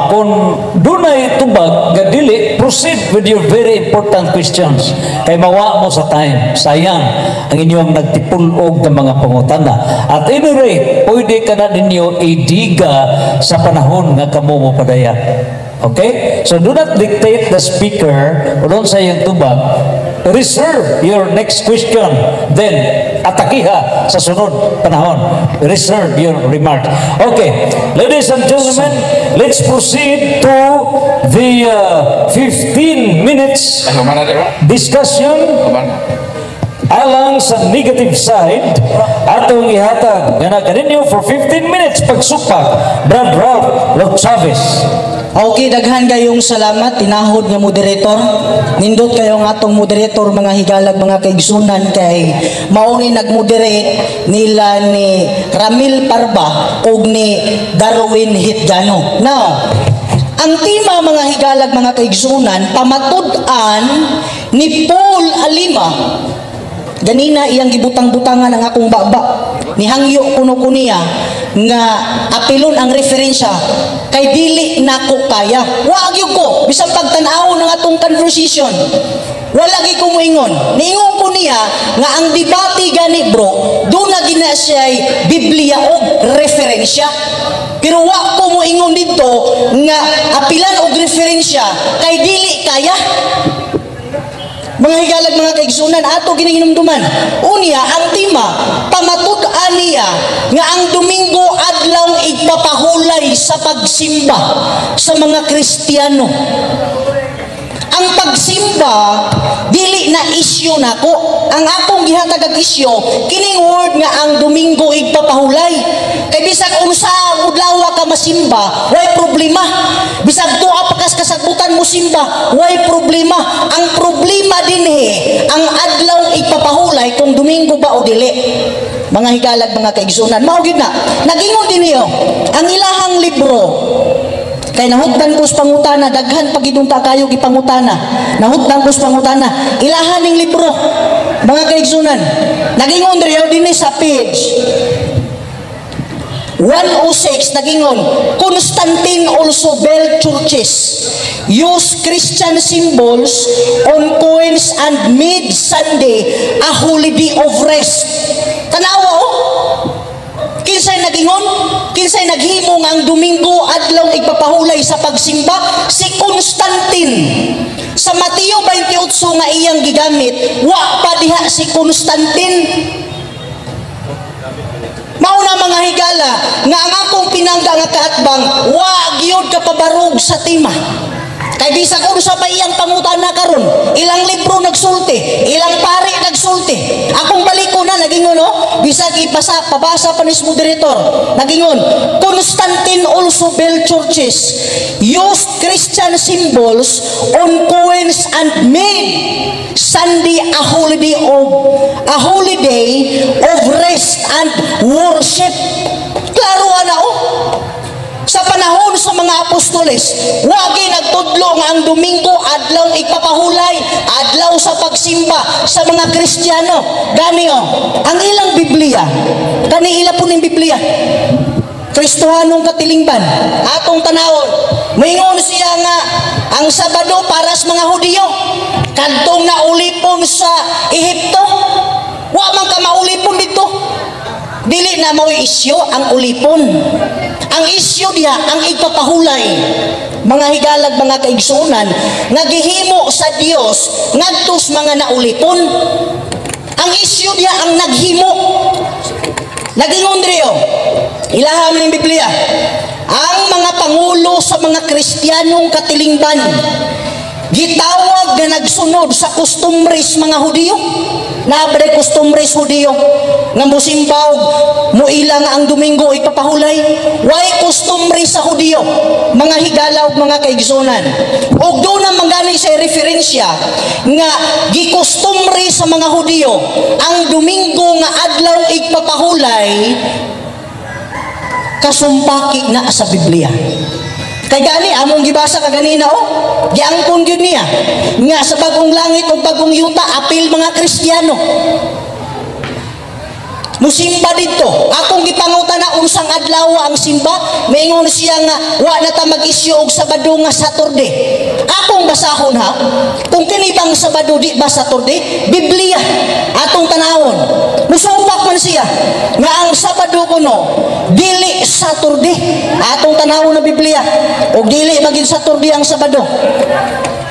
[SPEAKER 1] kung dunay tubag nga dili, proceed with your very important questions. Kay mawa mo sa time. Sayang ang inyong nagtipulog ng mga pangutana. At any rate, pwede ka na ninyo idiga sa panahon nga kamo mo padayan. Okay? So do not dictate the speaker o doon sa iyong tubag. Reserve your next question. Then, atakiha sa sunod panahon. Reserve your remark. Okay. Ladies and gentlemen, let's proceed to the 15 minutes
[SPEAKER 2] Ay, humana di ba?
[SPEAKER 1] Discussion.
[SPEAKER 2] Humana.
[SPEAKER 1] Alang sa negative side, atong ihatag nga kaninyo for 15 minutes pagsupak, Brad Ralph Chavez.
[SPEAKER 5] Okay, daghan kayong salamat, tinahod nga moderator. Nindot kayo ang atong moderator, mga higalag, mga kaigsunan, kay mao ni nagmoderate nila ni Ramil Parba ug ni Darwin Hitgano. Now, ang tema, mga higalag, mga kaigsunan, pamatud-an ni Paul Alima. Ganina iyang gibutang-butangan ang akong baba. Nihangyo kuno ko niya nga apilon ang referensya kay dili nako kaya. Wa gyud ko bisan pagtan-aw ng atong conversation. Wala gyud ko moingon. Niingon ko niya nga ang debate gani, bro, duna gina siya Biblia og referensya. Pero wa ko moingon dito nga apilan og referensya kay dili kaya. Mga higalag, mga kaigsunan, ato ginahinumduman. Unya, ang tema, pamatud-an niya nga ang Domingo adlaw igpapahulay sa pagsimba sa mga Kristiyano. Ang pagsimba dili na isyu nako. Ang akong gihatag ag isyu kining word nga ang Domingo igpapahulay. Kay bisag unsa udlawa ka masimba, way problema. Bisag tuwa pa kas kasagbutan mo simba, way problema. Ang problema dinhi ang adlaw igpapahulay kung Domingo ba o dili. Mga higalag, mga kaigsunan, mao gyud na. Nagingon din niyo ang ilahang libro. Kay nahutdan ko sa pangutana, daghan pag idunta kayo gipangutana. Nahutdan ko sa pangutana, ilahan ning libro. Mga kaigsunan, nagingon diri dinhi sa page 106, nagingon, "Constantine also built churches, use Christian symbols on coins and made Sunday a holiday of rest." Tanawa oh. Kinsay nagingon? Kinsay naghimo nga ang Domingo adlaw igpapahulay sa pagsimba? Si Constantine. Sa Mateo 28 nga iyang gigamit, wa pa diha si Constantine. Mao na, mga higala, nga ang akong pinangga nga kaatbang wa gyud kapabarog sa tema. Kay bisag unsa pa iyang pangutana karon, ilang libro nagsulti, ilang pari nagsulti. Akong baliko na nagingon no, bisag ipasa pabasa pa ni moderator. Nagingon, "Constantine also built churches, used Christian symbols on coins and made Sunday a holiday of rest and worship." Klaro ana oh. Sa panahon sa mga apostoles, wagi nagtudlo nga ang Domingo adlaw igpapahulay, adlaw sa pagsimba sa mga Kristiyano. Gani oh, ang ilang Biblia, kani ila po ning Biblia. Kristohanong katilingban, atong tanawon. Moingon siya nga ang Sabado para sa mga Hudiyo. Kadtong naulipon sa Ehipto, wa man ka maulipon dito. Dili na mao'y isyo ang ulipon. Ang isyo diha ang igpapahulay. Mga higalag, mga kaigsunan, nga gihimo sa Dios ngadto sa mga naulipon. Ang isyo diha ang naghimo. Nagingon diri oh. Ilaham ning Biblia. Ang mga pangulo sa mga Kristiyanong katilingban gitawag nga nagsunod sa kostumbres mga Hudiyo. Nabre kostumbres Hudiyo nga musimba og muila nga ang Domingo ipapahulay. Way kostumbre sa Hudiyo, mga higala ug mga kaigsunan. Ug doon na gani sa referensya nga gikostumbre sa mga Hudiyo ang Domingo nga adlaw igpapahulay, kasumpaki na sa Biblia. Kay gani among gibasa kaganina oh, giangkon gyud niya nga sa bagong langit ug bagong yuta apil mga Kristiyano. Musimba dito. Akong gipangutana unsang adlaw ang simba, maingon siya nga wa na ta mag-isyu og Sabado nga Saturday. Akong basahon ha. Kung kini bang Sabado di ba Saturday? Biblia atong tanawon. Musupak man siya nga ang Sabado kuno dili Saturday. Atong tanawon na Biblia. Og dili maging Saturday ang Sabado.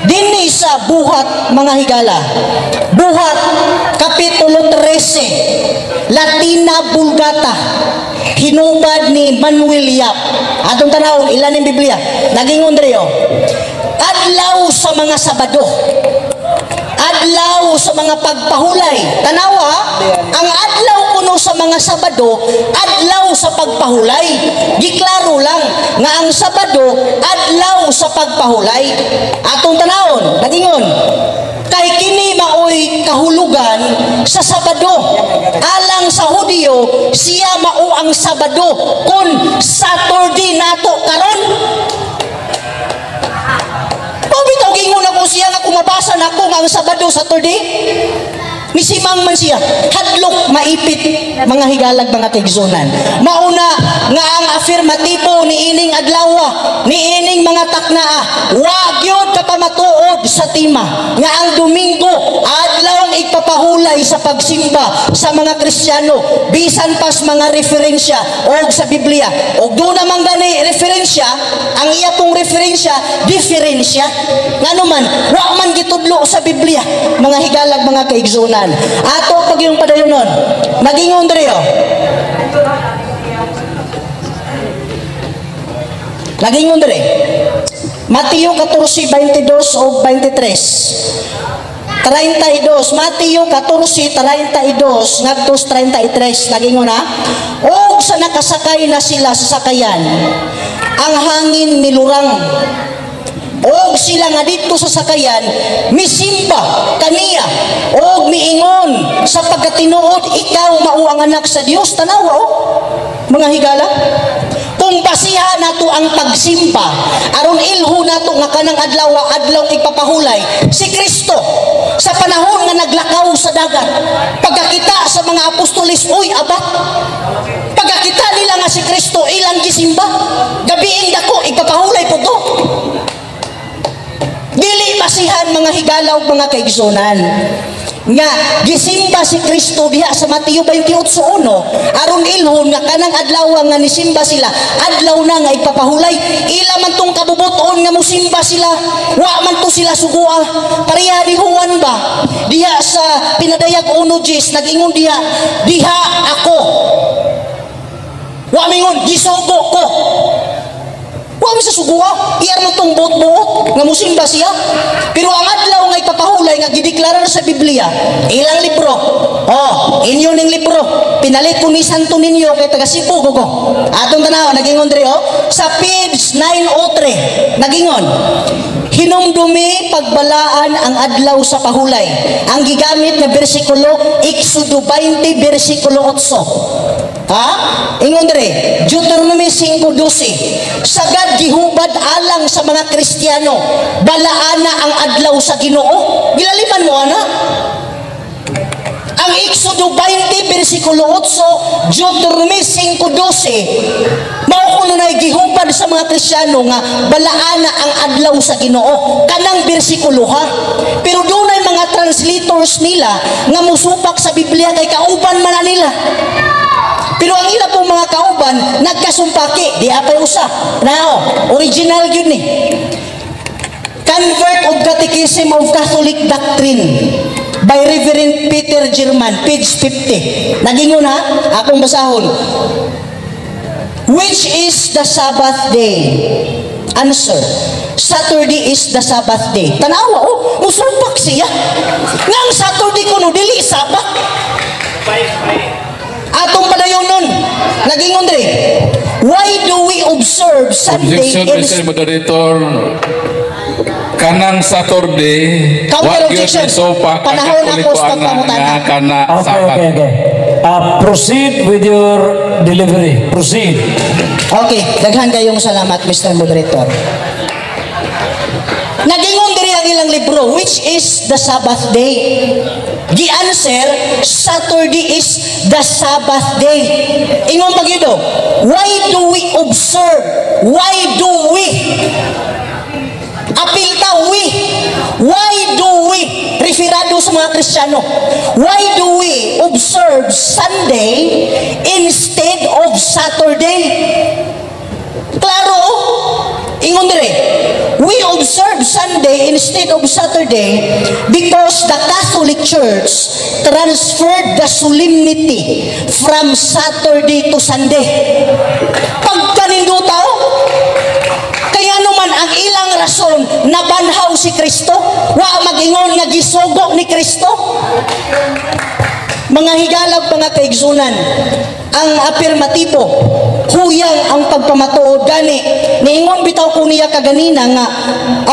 [SPEAKER 5] Dinhi sa Buhat, mga higala. Buhat Kapitulo 13, Latina Vulgata, hinubad ni Manuel Yap. Atong tanawon ilan ning Biblia. Nagingon diri oh. Adlaw sa mga Sabado. Adlaw sa mga Sabado. Adlaw sa mga pagpahulay. Tanawa, ang adlaw kuno sa mga Sabado, adlaw sa pagpahulay. Giklaro lang nga ang Sabado adlaw sa pagpahulay. Atong tanawon, nagingon, kay kini maoy kahulugan sa Sabado. Alang sa Hudiyo, siya mao ang Sabado kung Saturday nato karon. Mao bitaw gingon ako siya nga kung mabasa nako nga ang Sabado Saturday, misimang man siya, hadlok maipit, mga higalag, mga kaigsuonan. Mauna nga ang afirmatibo ni ining adlawa, ni ining mga taknaa, wa gyud kapamatuod sa tema nga ang Domingo adlaw ang igpapahulay sa pagsimba sa mga Kristiyano, bisan pas mga referensya og sa Biblia. Og doon naman gani referensya, ang iya pong referensya, diferensya. Ngano man, wa man gitudlo sa Biblia, mga higalag, mga kaigsuonan. Ato pag yung padayonon, magingon diri oh. Nagingon diri. Mateo 14:22 o 23. 32, Mateo 14:32 ngadto 33, nagingon na, og sa nakasakay na sila sa sakayan, ang hangin milurang. Og sila nga didto sa sakayan misimba kaniya og miingon sa pagkatinuod, ikaw mao ang anak sa Dios. Tanawa oh, mga higala, kung basiha nato ang pagsimba aron ilho nato nga kanang adlaw adlaw igpapahulay si Kristo sa panahon nga naglakaw sa dagat, pagkakita sa mga apostoles, uy abat, pagkakita nila nga si Kristo ilang gisimba, gabiing dako igpapahulay po to. Dili basihan, mga higalaw, mga kaigsunan, nga gisimba si Kristo diha sa Mateo 28:1 aron ilhon nga kanang adlaw nga nisimba sila adlaw na nga ipapahulay. Ila man tong kabubuton nga musimba sila, wa man to sila sugua. Pareha ni Juan ba diha sa pinadayag 1:10, nag-ingon diha, diha ako, wa mingon gisugo ko. Wa man sa sugua, iyar mo tong buot-buot nga musimba siya. Pero ang adlaw nga ipapahulay nga gideklarar sa Biblia, ilang libro. Oh, inyo ning libro. Pinalit ko ni Santo Niño kay taga Cebu ko. Atong tanaw, nagingon diri oh, sa page 903, nagingon, hinumdumi pagbalaan ang adlaw sa pahulay. Ang gigamit nga bersikulo Exodo 20 bersikulo 8. Ha? Ingon diri, Deuteronomy 5:12. Sagad gihubad alang sa mga Kristiyano, balaana ang adlaw sa Ginoo. Gilaliman mo ana. Ang Exodo 20 bersikulo 8, Deuteronomy 5:12. Mao kuno nay gihubad sa mga Kristiyano nga balaana ang adlaw sa Ginoo. Kanang bersikulo ha. Pero dunay mga translators nila nga musupak sa Biblia kay kauban man na nila. Pero ang ila pong mga kauban nagkasumpaki, di apay usa. Now, original yun ni. Convert of Catechism of Catholic Doctrine by Reverend Peter German, page 50. Nagingon ha, akong basahon. Which is the Sabbath day? Answer, Saturday is the Sabbath day. Tanawa oh, musupak siya. Nga ang Saturday kuno dili Sabbath. Atong padayon nun, nagingon diri, why do we observe Sunday?
[SPEAKER 2] Objection, Mr. Moderator. Kanang Saturday,
[SPEAKER 5] Counter
[SPEAKER 2] wa gyud
[SPEAKER 5] objection.
[SPEAKER 2] misupak ang
[SPEAKER 5] Panahon
[SPEAKER 2] Katoliko
[SPEAKER 5] ako sa
[SPEAKER 2] ana
[SPEAKER 5] pagpangutana.
[SPEAKER 2] nga kana
[SPEAKER 1] Okay,
[SPEAKER 2] Sabat.
[SPEAKER 1] okay. Proceed with your delivery. Proceed.
[SPEAKER 5] Okay, daghan kayong salamat, Mr. Moderator. Nagingon diri ang ilang libro, which is the Sabbath day? The answer, Saturday is the Sabbath day. Ingon pa gyud, why do we observe? Why do we? Apil ta, we. Why do we? Referado sa mga Kristiyano. Why do we observe Sunday instead of Saturday? Klaro, oh. Ingon dire, we observe Sunday instead of Saturday because the Catholic Church transferred the solemnity from Saturday to Sunday. Pagkaninduta, oh. Kaya naman ang ilang rason nabanhaw si Kristo, wa mag-ingon nga gisugo ni Kristo. Mga higalag, mga kaigsunan, ang apirmatibo, huyang ang pagpamatuod. Gani niingon bitaw ko niya kaganina nga,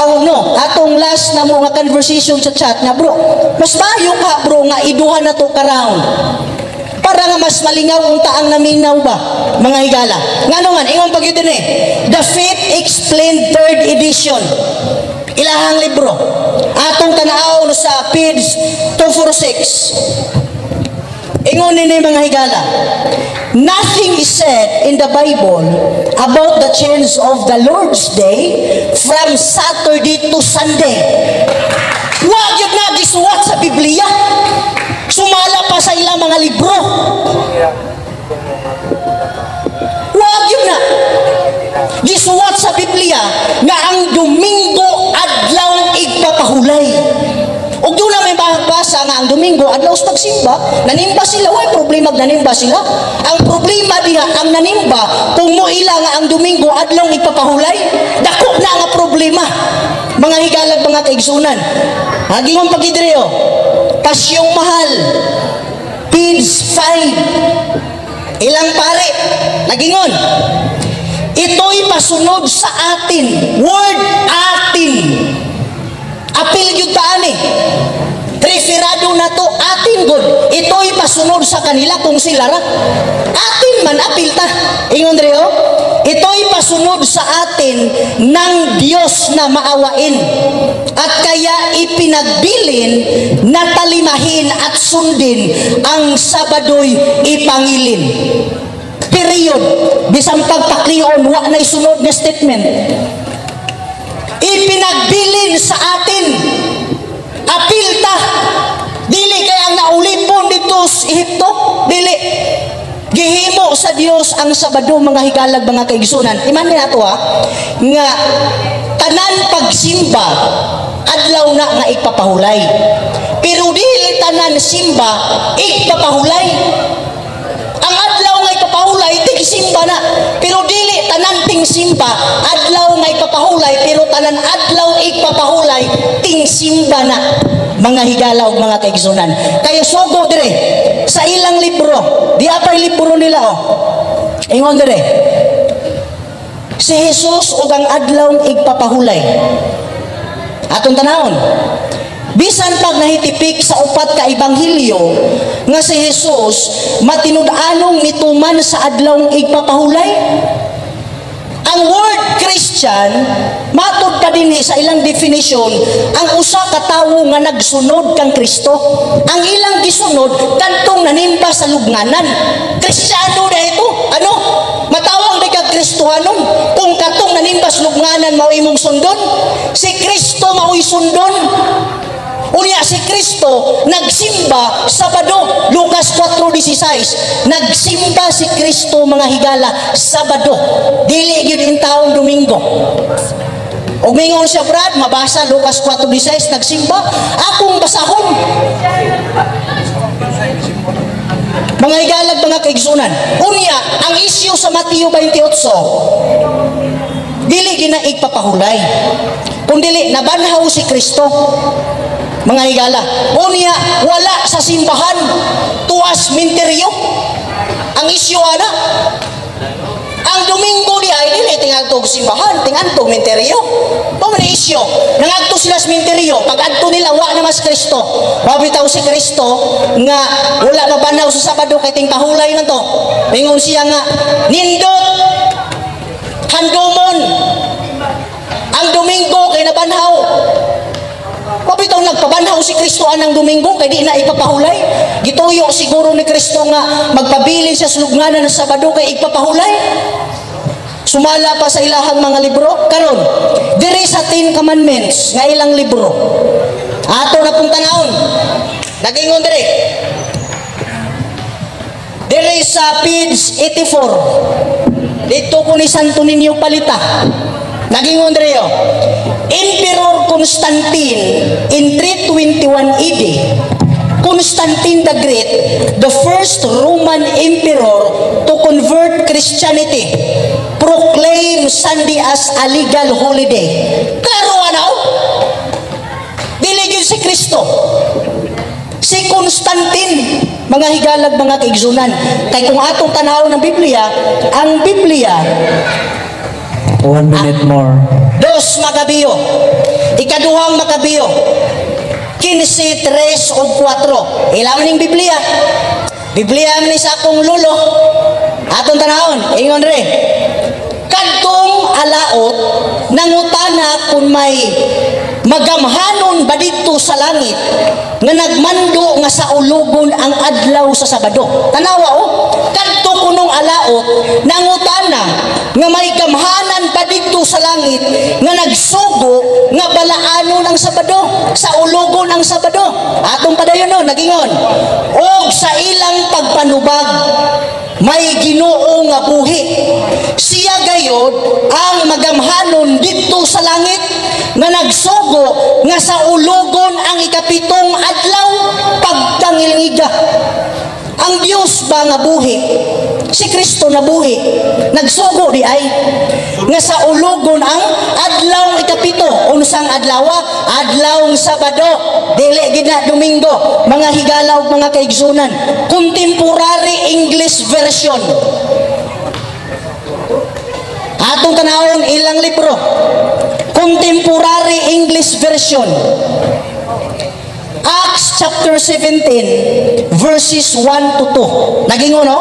[SPEAKER 5] oh no, atong last na mo nga conversation sa chat nga, "Bro, mas maayo ka, bro, nga iduha na to ka round para nga mas malingaw unta ang naminaw ba." Mga higala, ngano man ingon pag yun eh, The Faith Explained, third edition, ilahang libro, atong tanaw sa page 246. Ingon nini, mga higala, "Nothing is said in the Bible about the change of the Lord's Day from Saturday to Sunday." Wa gyud na gisuwat sa Biblia. Sumala pa sa ilang mga libro. Wa gyud na gisuwat sa Biblia nga ang Domingo adlaw igpapahulay. Ug doon na may mabasa nga ang Domingo adlaw sa pagsimba, nanimba sila, way problema nanimba sila. Ang problema diha ang nanimba kung moila nga ang Domingo adlaw igpapahulay, dako na nga problema. Mga higalag, mga kaigsunan. Hagingon pagidre oh. Pasyong Mahal. Page 5. Ilang pare nagingon, "Ito'y pasunod sa atin." Word "atin". Apil gyud ta ani. Referado na to, atin gud. Ito'y pasunod sa kanila kung sila ra. Atin man, apil ta. Ingon dre oh. "Ito'y pasunod sa atin ng Diyos na maawain. At kaya ipinagbilin na talimahin at sundin ang Sabado'y ipangilin." Period. Bisan pagpaklion, wa na isunod na statement. Ipinagbilin sa atin. Apil ta. Dili kay ang naulipon dito sa Ehipto. Dili. Gihimo sa Dios ang Sabado, mga higalag, mga kaigsunan. Iman nato ha nga tanan pagsimba adlaw na nga igpapahulay. Pero dili tanan simba igpapahulay. Ang adlaw nga ipapahulay tigsimba na. Pero dili tanan tingsimba adlaw nga ipapahulay, pero tanan adlaw igpapahulay tingsimba na. Mga higala ug mga kaigsunan. Kaya sugo dire sa ilang libro, di apay libro nila oh. Ingon dire. Si Jesus ug ang adlaw igpapahulay. Atong tanawon. Bisan pag nahitipik sa upat ka ebanghelyo nga si Jesus matinud-anong mituman sa adlaw igpapahulay. Ang word Christian, matod pa din sa ilang definition, ang usa ka tawo nga nagsunod kang Kristo. Ang ilang gisunod kantong nanimba sa lubnganan. Kristiyano na ito. Ano? Matawag di kag Kristohanon. Kung katong nanimba sa lubnganan mao imong sundon, si Kristo mao'y sundon. Unya si Kristo nagsimba Sabado. Lucas 4:16. Nagsimba si Kristo, mga higala, Sabado. Dili gyud in taong Domingo. Ug mingon siya, "Brad, mabasa Lucas 4:16 nagsimba." Akong basahon. Mga higalag, mga kaigsunan. Unya, ang isyu sa Mateo 28, dili ginaig papahulay. Kung dili, nabanhaw si Kristo. Mga higala. Unya, wala sa simbahan, tuas minteryo. Ang isyu ana, ang Domingo di ay dili tingadtog simbahan, tingadtog minteryo. Mao man isyu. Nangadto sila sa minteryo, pag adto nila wa na mas Kristo. Mao bitaw si Kristo nga wala mabanhaw sa Sabado kay tingpahulay man to. Ingon siya nga nindot handumon ang Domingo kay nabanhaw. Mao bitaw nagpabanhaw si Kristo anang Domingo kay di na ipapahulay. Gituyo siguro ni Kristo nga magpabilin siya sa lubnganan ng Sabado kay ipapahulay. Sumala pa sa ilahang mga libro karon diri sa Ten Commandments nga ilang libro. Ato na pong tanawon. Nagingon diri. Diri sa page 84. Dito ko ni Santo Niño palita. Nagingon diri oh. Emperor Constantine in 321 AD, Constantine the Great, the first Roman emperor to convert Christianity, proclaimed Sunday as a legal holiday. Klaro ano? Dili gyud si Kristo? Si Constantine, mga higalag, mga kaigsunan. Kay kung atong tanaw ng Biblia, ang Biblia,
[SPEAKER 1] 1 minute more.
[SPEAKER 5] Dos Macabeo. Ikaduhang Macabeo. 15, 3 o 4. Ilang ning Biblia? Biblia ni sa akong lulo. Atong tanahon, ingon re. Kadtong alaot, nangutana kung may magamhanon ba didto sa langit nga nagmando nga saulugon ang adlaw sa Sabado. Tanawa oh, kadto kunong alaot nangutana nga may gamhanan ba didto sa langit nga nagsugo nga balaanon ang Sabado, saulugon ang Sabado. Atong padayon no, nagingon. Og sa ilang pagpanubag may Ginoo nga buhi. Siya gayod ang magamhanon didto sa langit nga nagsugo nga saulugon ang ikapitong adlaw pagtangilngiga. Ang Dios ba nga buhi? Si Kristo na buhi. Nagsugo di ay nga saulugon ang adlaw ikapito. Unsang adlawa? Adlawng Sabado. Dili gid na Domingo. Mga higalaw, mga kaigsunan. Contemporary English Version. Atong tanawon ilang libro. Contemporary English Version. Acts chapter 17 verses 1 to 2. Naging no?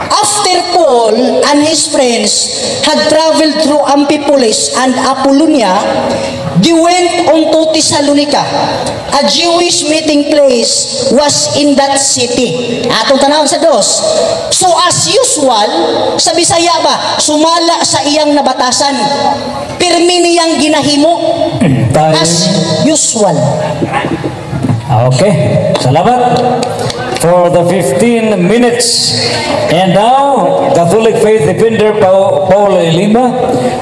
[SPEAKER 5] After Paul and his friends had traveled through Amphipolis and Apollonia, they went on to Thessalonica. A Jewish meeting place was in that city. Atong tanawon sa dos. So as usual, sa Bisaya ba, sumala sa iyang nabatasan. Pirmi niyang ginahimo.
[SPEAKER 1] Time.
[SPEAKER 5] As usual.
[SPEAKER 1] Okay. Salamat for the 15 minutes. And now, Catholic Faith Defender Paul Lima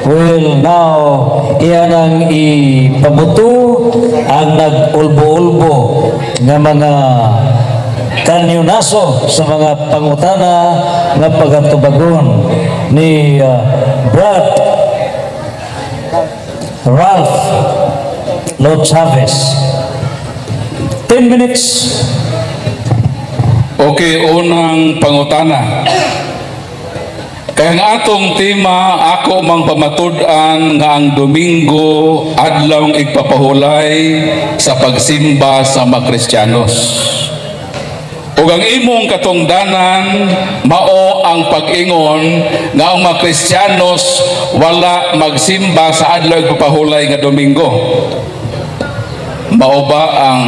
[SPEAKER 1] will now iyan ang ipabuto ang nag-ulbo-ulbo nga mga kanyonaso sa mga pangutana nga pagatubagon ni Brad Ralph Lord Chavez. 10 minutes.
[SPEAKER 2] Okay, unang pangutana. Kaya ang atong tema, ako mang pamatud-an nga ang Domingo adlaw igpapahulay sa pagsimba sa mga Kristiyanos. Ug ang imong katungdanan mao ang pag-ingon nga ang mga Kristiyanos wala magsimba sa adlaw igpapahulay nga Domingo. Mao ba ang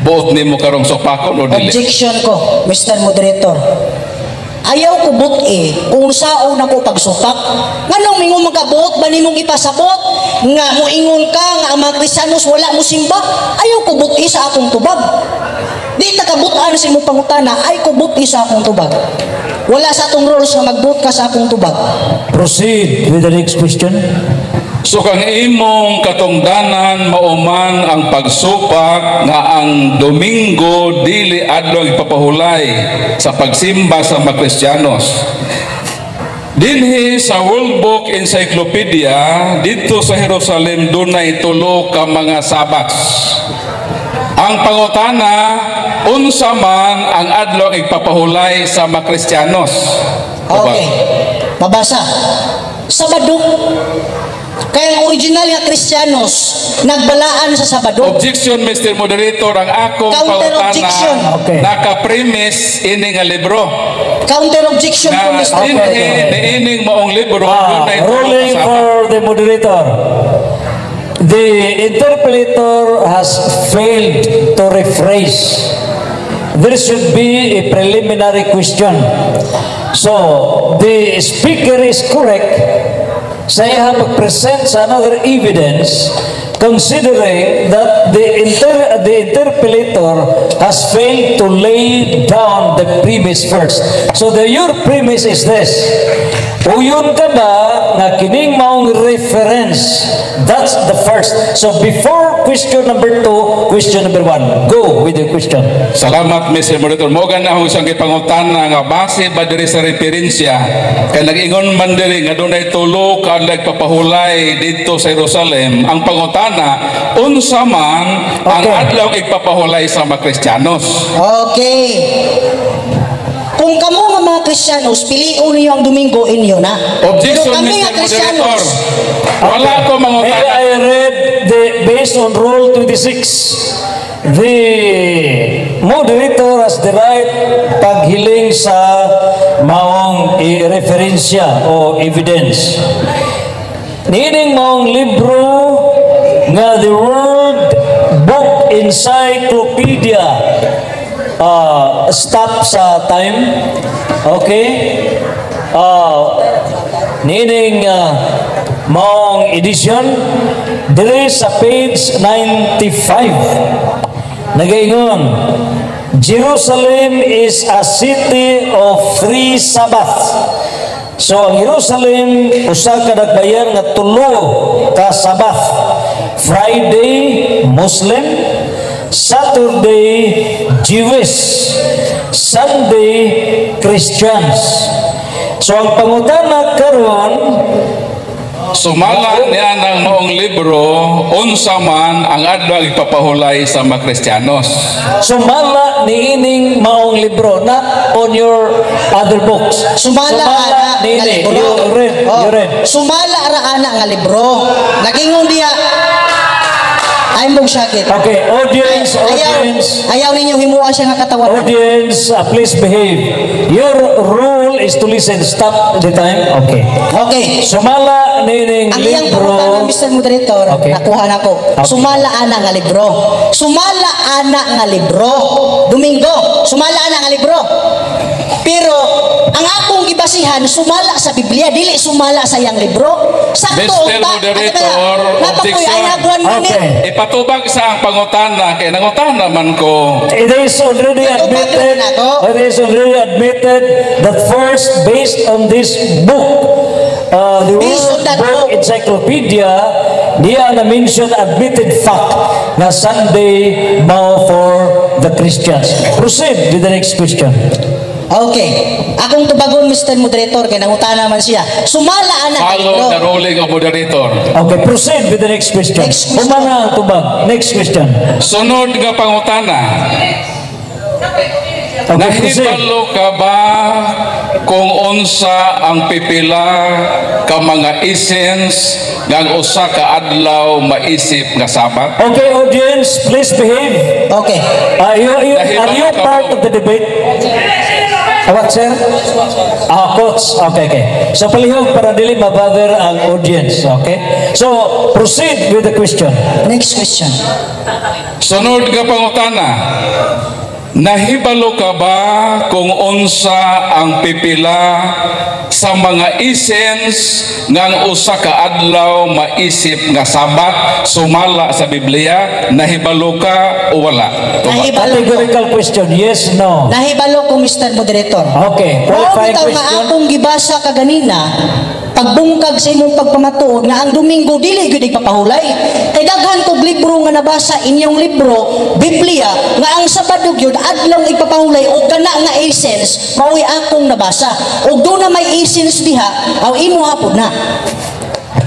[SPEAKER 2] buot nimo karong supakon o dili?
[SPEAKER 5] Objection ko, Mr. Moderator. Ayaw ko buti kung sao na ko pagsupak. Nganong mingon magkabuot ba nimong ipasabot nga moingon ka nga ang mga Kristiyanos wala mo simba? Ayaw ko buti sa akong tubag. Di ta kabutan sa imong pangutana, ay ko buti sa akong tubag. Wala sa atong rules nga magbuot ka sa akong tubag.
[SPEAKER 1] Proceed with the next question.
[SPEAKER 2] So kang imong katungdanan mauman ang pagsupak nga ang Domingo dili adlaw ipapahulay sa pagsimba sa mga Kristiyanos. Dinhi sa World Book Encyclopedia didto sa Jerusalem dunay tulo ka mga Sabbaths. Ang pangutana, unsa man ang adlaw igpapahulay sa mga Kristiyanos?
[SPEAKER 5] Okay. Mabasa. Sabado. Kaya ang original nga Kristiyanos nagbalaan sa Sabado.
[SPEAKER 2] Objection, Mr. Moderator, ang akong
[SPEAKER 5] Counter
[SPEAKER 2] pangutana
[SPEAKER 5] objection.
[SPEAKER 1] Okay.
[SPEAKER 2] naka-premise ini nga libro.
[SPEAKER 5] Counter objection po,
[SPEAKER 2] Na
[SPEAKER 5] Mr.
[SPEAKER 2] dinhi niining maong libro dunay tulo ka
[SPEAKER 1] Ruling
[SPEAKER 2] Sabbath.
[SPEAKER 1] for the moderator. The interpolator has failed to rephrase. There should be a preliminary question. So, the speaker is correct sa iyang pag-present sa another evidence considering that the interpellator has failed to lay down the premise first. So your premise is this. Uyon ka ba nga kining maong reference? That's the first. So before question number two, question number one. Go with the question.
[SPEAKER 2] Salamat, Mr. Moderator. Mo gana akong isang gipangutana nga base ba diri sa referensya kay nag-ingon man diri nga dunay tulo ka adlaw papahulay didto sa Jerusalem. Ang pangutana pangutana, unsa man ang adlaw igpapahulay sa mga Kristiyanos?
[SPEAKER 5] Okay. Kung kamo nga mga Kristiyanos, pilion niyo ang Domingo, inyo na.
[SPEAKER 2] Objection,
[SPEAKER 5] Pero kami nga
[SPEAKER 2] Mr.
[SPEAKER 5] Kristiyanos,
[SPEAKER 2] Moderator. Wala ko
[SPEAKER 1] May
[SPEAKER 2] mangutana.
[SPEAKER 1] I read the based on Rule 26? The moderator has the right paghiling sa maong i-referensya o evidence. Niining maong libro nga The World Book Encyclopedia, stop sa time. Okay? Niining maong edition dire sa page 95 nagaingon, "Jerusalem is a city of three Sabbaths." So ang Jerusalem usa ka dakbayan nga tulo ka Sabbath: Friday Muslim, Saturday Jewish, Sunday Christians. So ang pangutana karon,
[SPEAKER 2] Sumala niya ng maong libro, unsa man ang adlaw ipapahulay sa mga Kristiyanos?
[SPEAKER 1] Sumala niining maong libro, not on your other books.
[SPEAKER 5] Sumala ana nga
[SPEAKER 1] niini.
[SPEAKER 5] Libro.
[SPEAKER 1] You read,
[SPEAKER 5] Oh,
[SPEAKER 1] you read.
[SPEAKER 5] Sumala ra ana nga libro. Nagingon diha ay mong sakit.
[SPEAKER 1] Okay, audience,
[SPEAKER 5] Ayaw,
[SPEAKER 1] audience.
[SPEAKER 5] Ayaw ninyo himuan siya nga katawan.
[SPEAKER 1] Audience, please behave. Your role is to listen. Stop the time. Okay.
[SPEAKER 5] Okay.
[SPEAKER 1] Sumala niining
[SPEAKER 5] Ang iyang
[SPEAKER 1] libro.
[SPEAKER 5] pangutana, Mr. Moderator, nakuha na ko.
[SPEAKER 1] Okay.
[SPEAKER 5] Sumala ana nga libro. Sumala ana nga libro. Domingo, sumala ana nga libro. Pero ang akong gibasihan sumala sa Biblia, dili sumala sa iyang libro. Sakto
[SPEAKER 2] Mr.
[SPEAKER 5] unta.
[SPEAKER 2] Moderator,
[SPEAKER 5] Napakoy,
[SPEAKER 2] objection.
[SPEAKER 5] I have 1 minute.
[SPEAKER 1] Okay.
[SPEAKER 2] Ipatubag sa ang pangutana kay nangutana man ko.
[SPEAKER 1] It is already admitted. It is already admitted that first, based on this book, the
[SPEAKER 5] Based on
[SPEAKER 1] World
[SPEAKER 5] that
[SPEAKER 1] Book
[SPEAKER 5] book.
[SPEAKER 1] Encyclopedia, diya na mention admitted fact na Sunday mao for the Christians. Proceed with the next question.
[SPEAKER 5] Okay. Akong tubagon, Mr. Moderator, kay nangutana man siya. Sumala ana nga
[SPEAKER 2] Follow
[SPEAKER 5] libro.
[SPEAKER 2] the ruling of moderator.
[SPEAKER 1] Okay, proceed with the next question.
[SPEAKER 5] Next question.
[SPEAKER 1] Humana ang tubag. Next question.
[SPEAKER 2] Sunod nga pangutana.
[SPEAKER 1] Okay, proceed.
[SPEAKER 2] Nahibalo ka ba kung unsa ang pipila ka mga essence nga ang usa ka adlaw maisip nga Sabat?
[SPEAKER 1] Okay, audience, please behave.
[SPEAKER 5] Okay.
[SPEAKER 1] Are you part of the debate? What, sir? Ah, coach. Okay. So, palihog para dili mabother ang audience. Okay? So, proceed with the question.
[SPEAKER 5] Next question.
[SPEAKER 2] Sunod nga pangutana. Nahibalo ka ba kung unsa ang pipila sa mga essence nga ang usa ka adlaw maisip nga Sabat sumala sa Biblia? Nahibalo ka o wala? Tubag.
[SPEAKER 5] Nahibalo ko.
[SPEAKER 1] Categorical question. Yes, no.
[SPEAKER 5] Nahibalo ko, Mr. Moderator.
[SPEAKER 1] Okay.
[SPEAKER 5] Mao
[SPEAKER 1] Qualifying
[SPEAKER 5] bitaw nga
[SPEAKER 1] question.
[SPEAKER 5] Akong gibasa kaganina, pagbungkag sa imong pagpamatuod nga ang Domingo dili gyud ipapahulay. Kay daghan kog libro nga nabasa, inyong libro, Biblia, nga ang Sabado gyud adlaw ipapahulay og kana nga essence mao'y akong nabasa. Og doon na may essence diha, aw imo hapon na.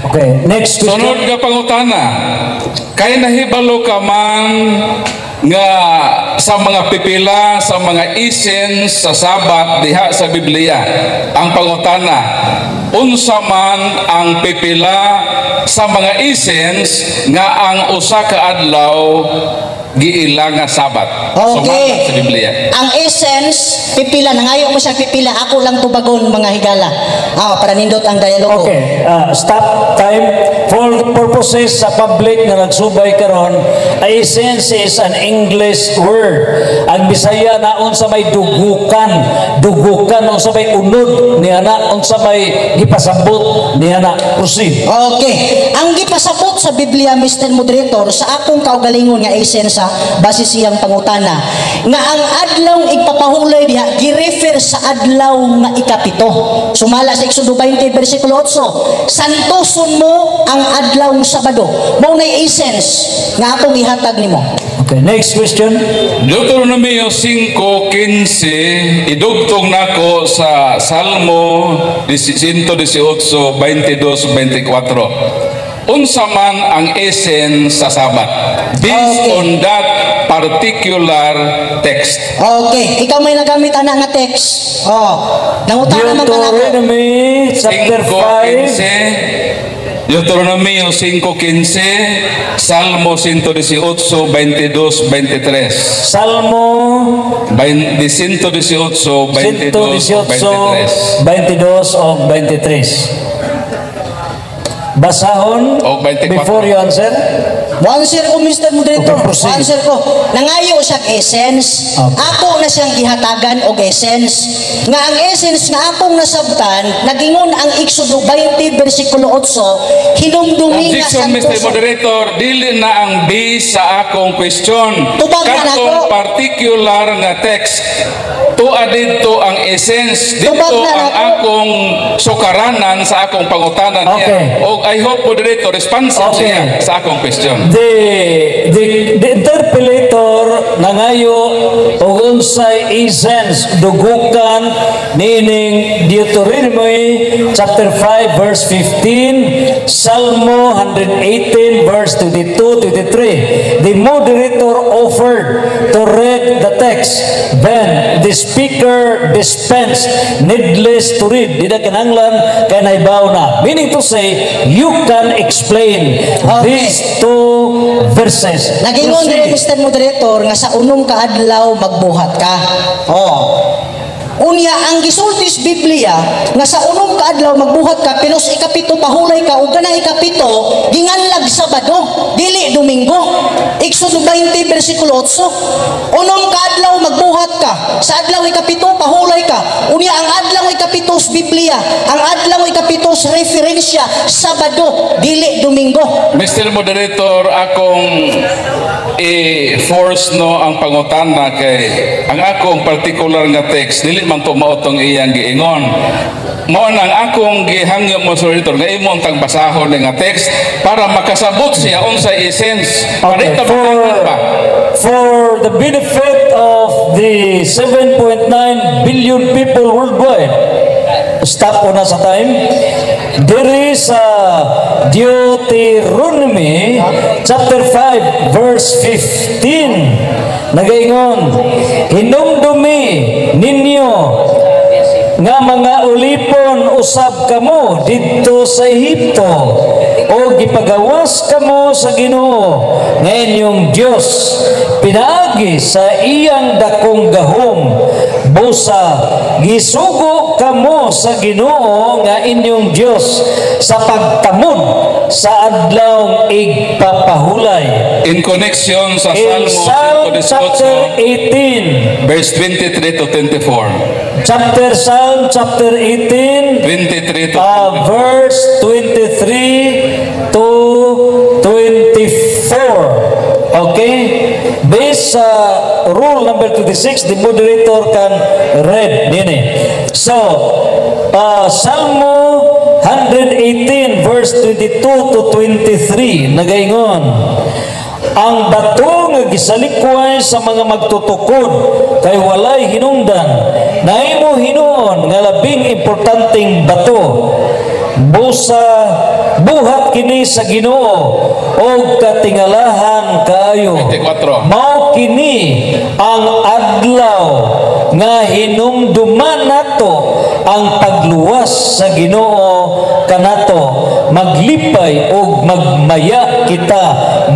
[SPEAKER 1] Okay. Next question.
[SPEAKER 2] Sunod nga pangutana. Kay nahibalo ka man nga sa mga pipila sa mga essence sa Sabat diha sa Biblia? Ang pangutana, unsa man ang pipila sa mga essence nga ang usa ka adlaw giila nga Sabat sumala sa Biblia?
[SPEAKER 5] Ang essence, pipila, nangayo mo siyang pipila, ako lang tubagon, mga higala. Ah, para nindot ang dialogo.
[SPEAKER 1] Okay, stop time. For purposes sa public na nagsubay karon, essence is an English word. Ang Bisaya na unsa may dugukan, dugukan unsa may unod niya na, unsa may gipasabot niya na. Proceed.
[SPEAKER 5] Okay. Ang gipasabot sa Biblia, Mr. Moderator, sa akong kaugalingon nga essence base siyang pangutana, nga ang adlaw igpapahulay diha, girefer sa adlaw nga ikapito. Sumala sa Exodo 20, versikulo 8, "Santoson mo ang adlaw Sabado." Mao nay essence nga akong ihatag nimo.
[SPEAKER 1] Okay, next question.
[SPEAKER 2] Deuteronomio 5:15, idugtong nako sa Salmo 118, 22, 24. Unsa man ang essence sa Sabat based on that particular text?
[SPEAKER 5] Okay, ikaw may nagamit ana nga text. Oh, nangutana man ka nako.
[SPEAKER 1] Deuteronomy chapter 5.
[SPEAKER 2] 5:15, Deuteronomio 5:15, Salmo 118, 22, 23.
[SPEAKER 1] Salmo
[SPEAKER 2] 118, 22,
[SPEAKER 1] 118,
[SPEAKER 2] 23.
[SPEAKER 1] 22 o 23. Basahon
[SPEAKER 2] O 24.
[SPEAKER 1] before you answer.
[SPEAKER 5] Mo-answer ko, Mr. Moderator.
[SPEAKER 1] Okay, proceed.
[SPEAKER 5] Mo-answer ko. Nangayo siya essence. Ako na siyang gihatagan og essence. Nga ang essence nga akong nasabtan, nagingon ang Exodo 20 versikulo 8, hinumdumi nga
[SPEAKER 2] Objection, Mr.
[SPEAKER 5] santos.
[SPEAKER 2] Moderator, dili na ang base sa akong question.
[SPEAKER 5] Tubag na
[SPEAKER 2] Katong
[SPEAKER 5] nako.
[SPEAKER 2] particular nga text, tuwa dito ang essence, dito
[SPEAKER 5] Tubag na
[SPEAKER 2] ang
[SPEAKER 5] nako.
[SPEAKER 2] Akong sukaranan sa akong pangutanan niya. O I hope, Moderator, responsive siya sa akong question.
[SPEAKER 1] The interpellator nangayo og unsay essence, dugukan niining Deuteronomy chapter 5 verse 15, Salmo 118 verse 22 23. The moderator offered to read the text. Then the speaker dispensed, needless to read. Di na kinahanglan kay nahibaw na. Meaning to say, you can explain these two verses.
[SPEAKER 5] Nagingon
[SPEAKER 1] Proceed.
[SPEAKER 5] Diri, Mr. Moderator, nga sa unom ka adlaw magbuhat ka. Oh. Unya ang gisulti sa Biblia nga sa unom ka adlaw magbuhat ka, pero sa ikapito pahulay ka, ug kanang ikapito ginganlag Sabado, dili Domingo. Exodo 20 versikulo 8. Unom ka adlaw magbuhat ka, sa adlaw ikapito pahulay ka. Unya ang adlaw ikapito sa Biblia, ang adlaw ikapito sa referensya, Sabado, dili Domingo.
[SPEAKER 2] Mr. Moderator, akong i-force no ang pangutana kay ang akong particular nga text dili man to mao tong iyang giingon. Mao nang akong gihangyo mo, Moderator, nga imo ang basahon nga text para makasabot siya unsay essence.
[SPEAKER 1] Okay,
[SPEAKER 2] Para ba?
[SPEAKER 1] For the benefit of the 7.9 billion people worldwide, stop ko na sa time. There is a Deuteronomy chapter 5 verse 15. Nagaingon, "Hinumdumi ninyo nga mga ulipon usab kamo didto sa Ehipto o gipagawas kamo sa Ginoo nga inyong Dios pinaagi sa iyang dakong gahom. Busa gisugo kamo sa Ginoo nga inyong Dios sa pagtamod sa adlaw igpapahulay."
[SPEAKER 2] In connection sa
[SPEAKER 1] In
[SPEAKER 2] Salmo
[SPEAKER 1] Psalm chapter
[SPEAKER 2] 118
[SPEAKER 1] 18
[SPEAKER 2] verse 23 to 24.
[SPEAKER 1] Chapter Psalm chapter 18
[SPEAKER 2] 23 to
[SPEAKER 1] verse 23 to 24. Okay? Based sa rule number 26, the moderator can read nini. So, Salmo 118 verse 22 to 23 nagaingon, "Ang bato nga gisalikway sa mga magtutukod kay walay hinungdan, nahimo hinuon nga labing importanteng bato. Busa buhat kini sa Ginoo og katingalahan kaayo."
[SPEAKER 2] 24.
[SPEAKER 1] "Mao kini ang adlaw nga hinumduman nato ang pagluwas sa Ginoo kanato. Maglipay ug magmaya kita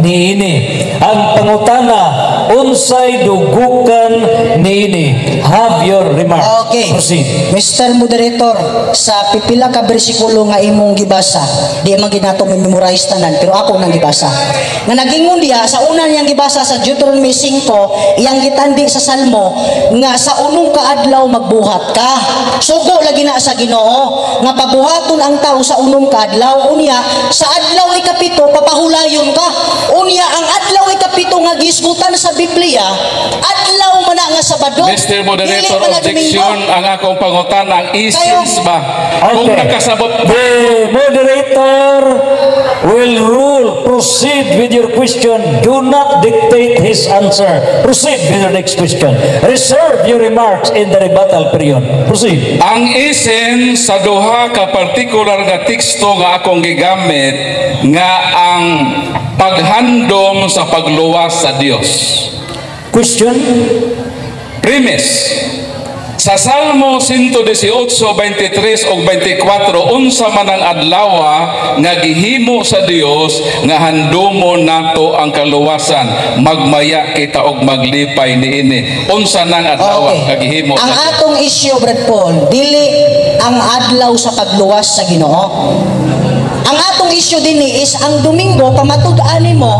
[SPEAKER 1] niini." Ang pangutana, unsay dugukan niini? Have your remark.
[SPEAKER 5] Okay.
[SPEAKER 1] Proceed.
[SPEAKER 5] Mr. Moderator, sa pipila ka bersikulo nga imong gibasa, di man ginato memorize tanan, pero ako nang gibasa. Nga nagingon diya sa una niyang gibasa sa Deuteronomy 5, iyang gitandi sa Salmo nga sa unong kaadlaw magbuhat ka. Sugo lagi na sa Ginoo nga pabuhaton ang tao sa unong kaadlaw. Unya sa adlaw ikapito papahulayon ka. Unya ang adlaw ikapito nga gisgutan sa Biblia, adlaw man man na nga Sabado.
[SPEAKER 2] Mr. Moderator,
[SPEAKER 5] Dili man na Domingo.
[SPEAKER 2] Objection ang akong pangutana, ang essence ba? Kung nakasabot
[SPEAKER 1] The moderator will rule. Proceed with your question. Do not dictate his answer. Proceed with your next question. Reserve your remarks in the rebuttal period. Proceed.
[SPEAKER 2] Ang essence sa duha ka partikular nga teksto nga akong gigamit nga ang paghandom sa pagluwas sa Dios.
[SPEAKER 1] Question.
[SPEAKER 2] Premise. Sa Salmo 118:23 ug 24, unsa man ang adlaw nga gihimo sa Dios nga handumo nato ang kaluwasan, magmaya kita og maglipay niini? Unsa nang adlaw nga gihimo
[SPEAKER 5] Ang
[SPEAKER 2] sa Dios?
[SPEAKER 5] Atong issue, Brad Paul, dili ang adlaw sa pagluwas sa Ginoo. Ang atong issue din is ang Domingo, pamatud-an nimo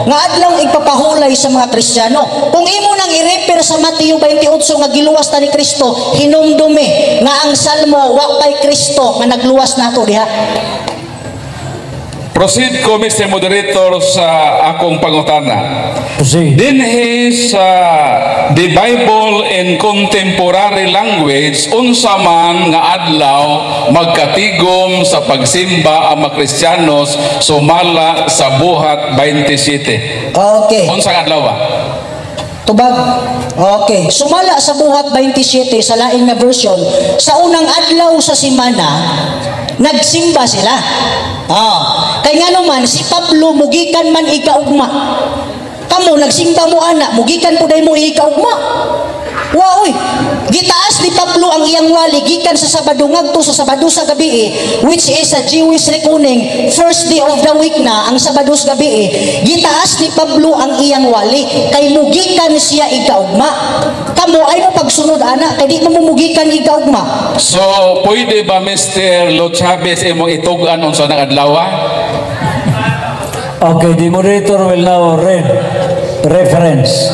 [SPEAKER 5] nga adlaw igpapahulay sa mga Kristiyano. Kung imo nang i-refer sa Mateo 28 nga giluwas ta ni Kristo, hinumdumi nga ang Salmo, wa pay Kristo nga nagluwas nato diha.
[SPEAKER 2] Proceed ko, Mr. Moderator, sa akong pangutana.
[SPEAKER 1] Proceed.
[SPEAKER 2] Dinhi sa The Bible in Contemporary Language, unsa man nga adlaw magkatigom sa pagsimba ang mga Kristiyanos sumala sa Buhat 27?
[SPEAKER 5] Okay.
[SPEAKER 2] Unsa nga adlaw ba?
[SPEAKER 5] Tubag. Okay. Sumala sa Buhat 27 sa lain nga version, sa unang adlaw sa simana, nagsimba sila. Ah, kay nga naman si Pablo mugikan man ikaugma. Kamo nagsimba mo ana, mugikan po mo ikaugma. Wa oy. Gitaas ni Pablo ang iyang wali gikan sa Sabado ngadto sa Sabado sa gabi, which is a Jewish reckoning, first day of the week na ang Sabado sa gabi. Gitaas ni Pablo ang iyang wali kay mugikan siya ikaugma. Kamo ay mo pagsunod ana kay di mo mugikan ikaugma.
[SPEAKER 2] So, pwede ba, Mr. Lo Chavez, imong itug-an unsa nang adlaw?
[SPEAKER 1] Okay, the moderator will now read reference.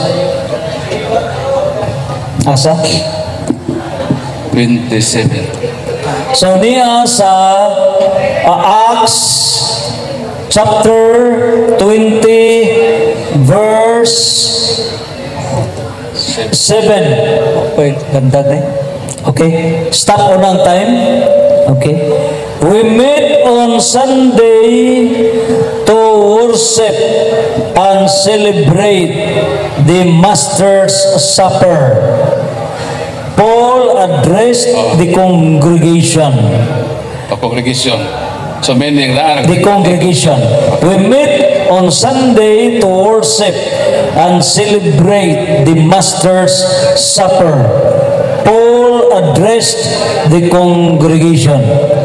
[SPEAKER 1] Asa?
[SPEAKER 2] 27.
[SPEAKER 1] So niya sa Acts chapter 20 verse 7. Wait, ganda na eh. Okay, stop on ang time. Okay. We meet on Sunday to worship and celebrate the Master's Supper. Paul addressed the congregation.
[SPEAKER 2] O congregation. So meaning na
[SPEAKER 1] The congregation. We meet on Sunday to worship and celebrate the Master's Supper. Paul addressed the congregation.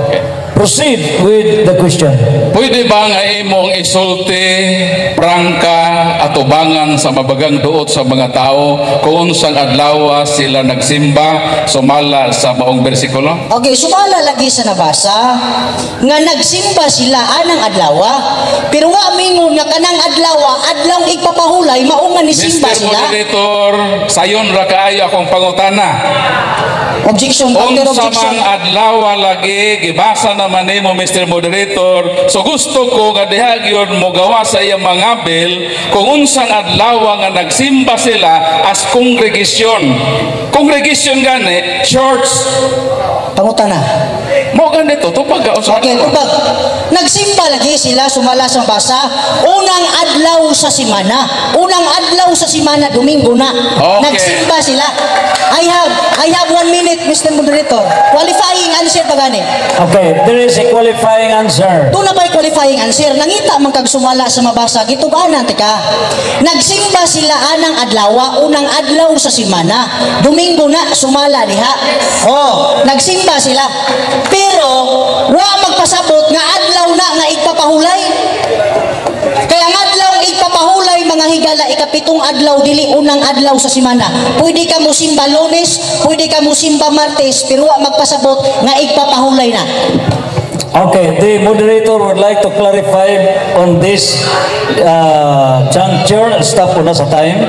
[SPEAKER 2] Okay.
[SPEAKER 1] Proceed with the question.
[SPEAKER 2] Pwede ba nga imong isulti, prangka, atubangan sa mabagang duot sa mga tao kung unsang adlaw sila nagsimba sumala sa maong bersikulo?
[SPEAKER 5] Okay, sumala lagi sa nabasa nga nagsimba sila anang adlawa, pero wa mingon nga kanang adlawa adlaw igpapahulay, mao nga nisimba
[SPEAKER 2] Mr.
[SPEAKER 5] sila.
[SPEAKER 2] Moderator, sayon ra kaayo akong pangutana.
[SPEAKER 5] Objection, counter
[SPEAKER 2] Unsa
[SPEAKER 5] objection.
[SPEAKER 2] mang adlaw lagi gibasa naman nimo, Mr. Moderator. So gusto ko nga diha gyud mo gawa sa iyang mga bill kung unsang adlaw nga nagsimba sila as congregation. Congregation gani, church.
[SPEAKER 5] Pangutana.
[SPEAKER 2] Mo ganito tupag ka unsa
[SPEAKER 5] Okay,
[SPEAKER 2] adlaw?
[SPEAKER 5] Tubag. Nagsimba lagi sila sumala sa basa unang adlaw sa simana. Unang adlaw sa simana, Domingo na.
[SPEAKER 2] Okay.
[SPEAKER 5] Nagsimba sila. I have 1 minute, Mr. Moderator. Qualifying answer pa gani.
[SPEAKER 1] Okay, there is a qualifying answer.
[SPEAKER 5] Doon na ba'y qualifying answer? Nangita man kag sumala sa mabasa, gituganan tika. Nagsimba sila anang adlawa, unang adlaw sa simana. Domingo na, sumala diha. Oh, nagsimba sila. Pero wa magpasabot nga adlaw na nga igpapahulay. Kaya ang adlaw igpapahulay, mga higala, ikapitong adlaw, dili unang adlaw sa simana. Pwede ka mo simba Lunes, pwede ka mo simba Martes, pero wa magpasabot nga igpapahulay na.
[SPEAKER 1] Okay, the moderator would like to clarify on this juncture, stop ko na sa time,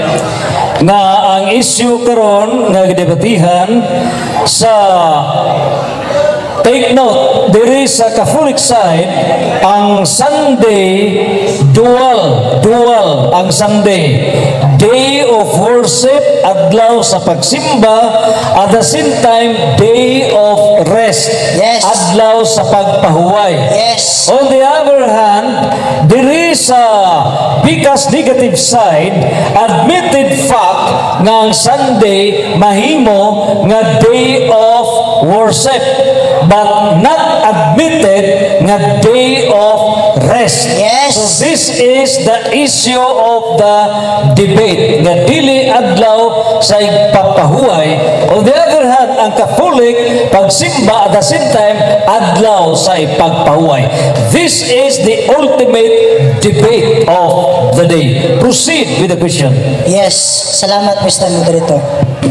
[SPEAKER 1] nga ang issue karon nga gidebatihan sa Take note, there is a Catholic side, ang Sunday, dual, dual ang Sunday. Day of worship, adlaw sa pagsimba, at the same time, day of rest. Adlaw sa pagpahuway. On the other hand, there is a biggest negative side, admitted fact nga ang Sunday mahimo nga day of worship, but not admitted nga day of rest. So this is the issue of the debate nga dili adlaw sa igpapahuway. On the other hand, ang Catholic pagsimba, at the same time adlaw sa ipagpahuway. This is the ultimate debate of the day. Proceed with the question.
[SPEAKER 5] Yes. Salamat, Mr. Moderator.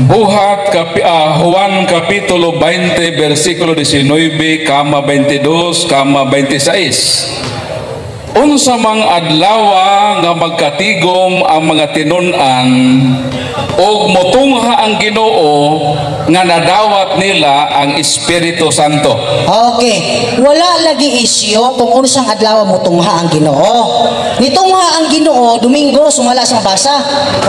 [SPEAKER 2] Buhat Juan Kapitulo 20 versikulo 19 kama 22 kama 26. Unsa mang adlawa nga magkatigom ang mga tinun-an ug motungha ang Ginoo nga nadawat nila ang Espiritu Santo?
[SPEAKER 5] Okay. Wala lagi isyu kung unsang adlaw mo tungha ang Ginoo. Nitungha ang Ginoo Domingo, sumala sa basa.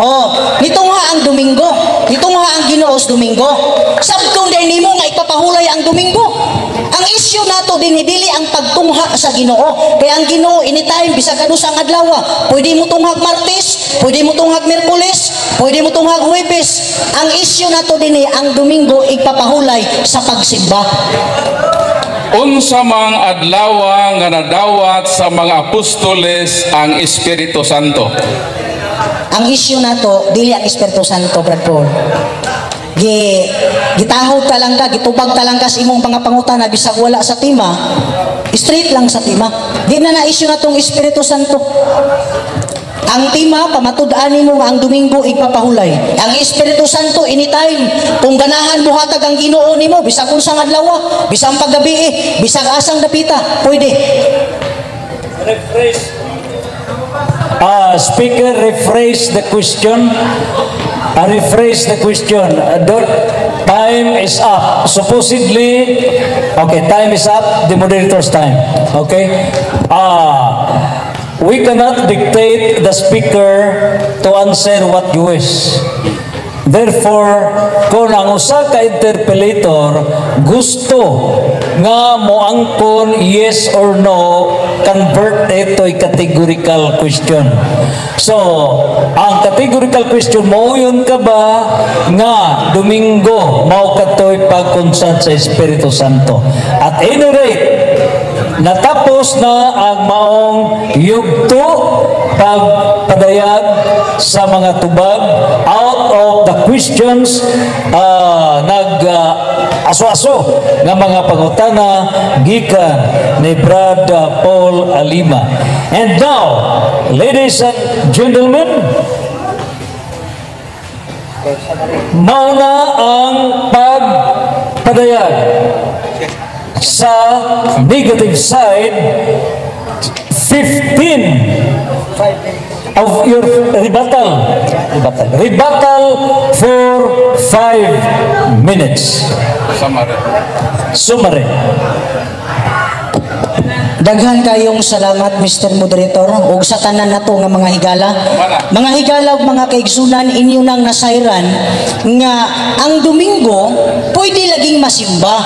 [SPEAKER 5] Oh, nitungha ang Domingo. Nitungha ang Ginoo sa Domingo. Sabton day nimo nga ipapahulay ang Domingo. Ang isyu nato din, dili ang pagtungha sa Ginoo. Kaya ang Ginoo anytime, bisag kanusang adlaw, pwede mo tunghag Martes, pwede mo tunghag Miyerkules, pwede mo tunghag Huwebes. Ang isyu nato dinhi, ang Domingo igpapahulay sa pagsimba.
[SPEAKER 2] Unsa mang adlaw nga nadawat sa mga apostoles ang Espiritu Santo?
[SPEAKER 5] Ang isyu nato dili ang Espiritu Santo, Brad Paul. Gitahod ta lang ka, gitubag ta lang ka sa imong mga pangutana bisag wala sa tema. Straight lang sa tema. Di na na issue natong Espiritu Santo. Ang tema, pamatud-an nimo nga ang Domingo igpapahulay. Ang Espiritu Santo anytime kung ganahan mo hatag ang Ginoo nimo bisag unsang adlaw, bisag paggabi, bisag asang dapita, pwede.
[SPEAKER 1] Rephrase. Speaker, rephrase the question. Rephrase the question. Time is up. Supposedly, okay, time is up. The moderator's time. Okay? We cannot dictate the speaker to answer what you wish. Therefore, kung ang usa ka interpellator gusto nga moangkon yes or no, convert it to a categorical question. So, ang categorical question, mauyon ka ba nga Domingo mao katoy pagkonsad sa Espiritu Santo? At any rate, natapos na ang maong yugto pagpadayag sa mga tubag out of the questions, nag aso-aso nga mga pangutana gikan ni Brad Paul Alima. And now, ladies and gentlemen, mao na ang pagpadayag sa negative side. 15 of your rebuttal. Rebuttal. Rebuttal for 5 minutes.
[SPEAKER 2] Summary.
[SPEAKER 1] Summary.
[SPEAKER 5] Daghan kayong salamat, Mr. Moderator, ug sa tanan nato nga mga higala. Mga higala ug mga kaigsunan, inyo nang nasayran nga ang Domingo pwede laging masimba.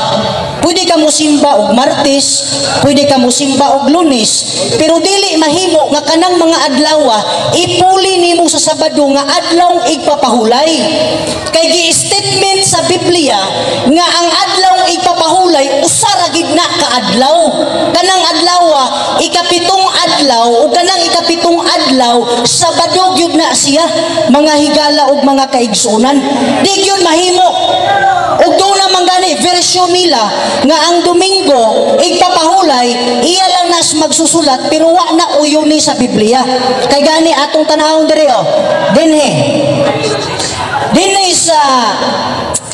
[SPEAKER 5] Pwede ka mosimba og Martes, pwede ka mosimba og Lunes, pero dili mahimo nga kanang mga adlaw ipuli nimo sa Sabado nga adlaw igpapahulay. Kay gi-statement sa Biblia nga ang adlaw igpapahulay usa ra gid na ka adlaw. Kanang adlaw 7 adlaw ug kanang 7 adlaw Sabado gyud na siya, mga higala ug mga kaigsuonan. Di gyud mahimo. Ug doon naman gani version nila nga ang Domingo igpapahulay, iya lang nas magsusulat pero wa na uyon ni sa Biblia. Kay gani atong tanawon diri oh. Dinhi. Dinhi sa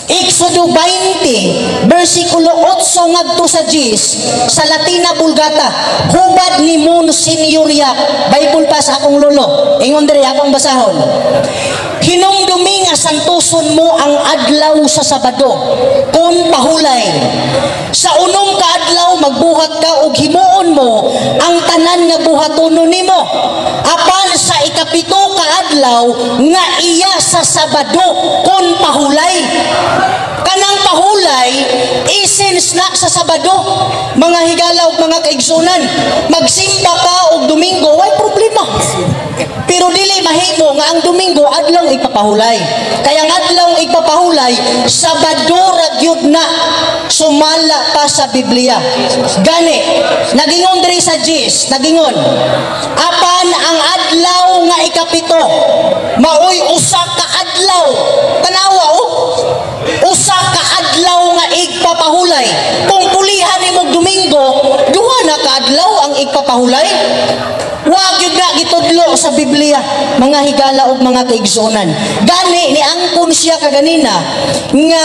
[SPEAKER 5] Exodo 20, versikulo 8 ngadto sa 10, sa Latina Vulgata, hubad ni Monsignor Yak, Bible pa sa akong lolo. Ingon diri, akong basahon. Hinumdumi nga santuson mo ang adlaw sa Sabado kung pahulay. Sa 6 ka adlaw magbuhat ka og himuon mo ang tanan nga buhatonon nimo. Apan sa 7 ka adlaw nga iya sa Sabado kon pahulay. Kanang pahulay, essence na sa Sabado. Mga higala ug mga kaigsunan, magsimba ka og Domingo, way problema. Pero dili mahimo nga ang Domingo adlaw ipapahulay. Kaya ang adlaw ipapahulay, Sabado ra gyud na, sumala pa sa Biblia. Gani, nagingon diri sa Gis, nagingon, apan ang adlaw nga 7, maoy usa ka adlaw. Tanawa oh. Usa ka adlaw nga igpapahulay. Kung pulihan nimo Domingo, 2 na ka adlaw ang igpapahulay. Wa gyud na gitudlo sa Biblia, mga higala ug mga kaigsuonan. Gani ni angkon siya kaganina nga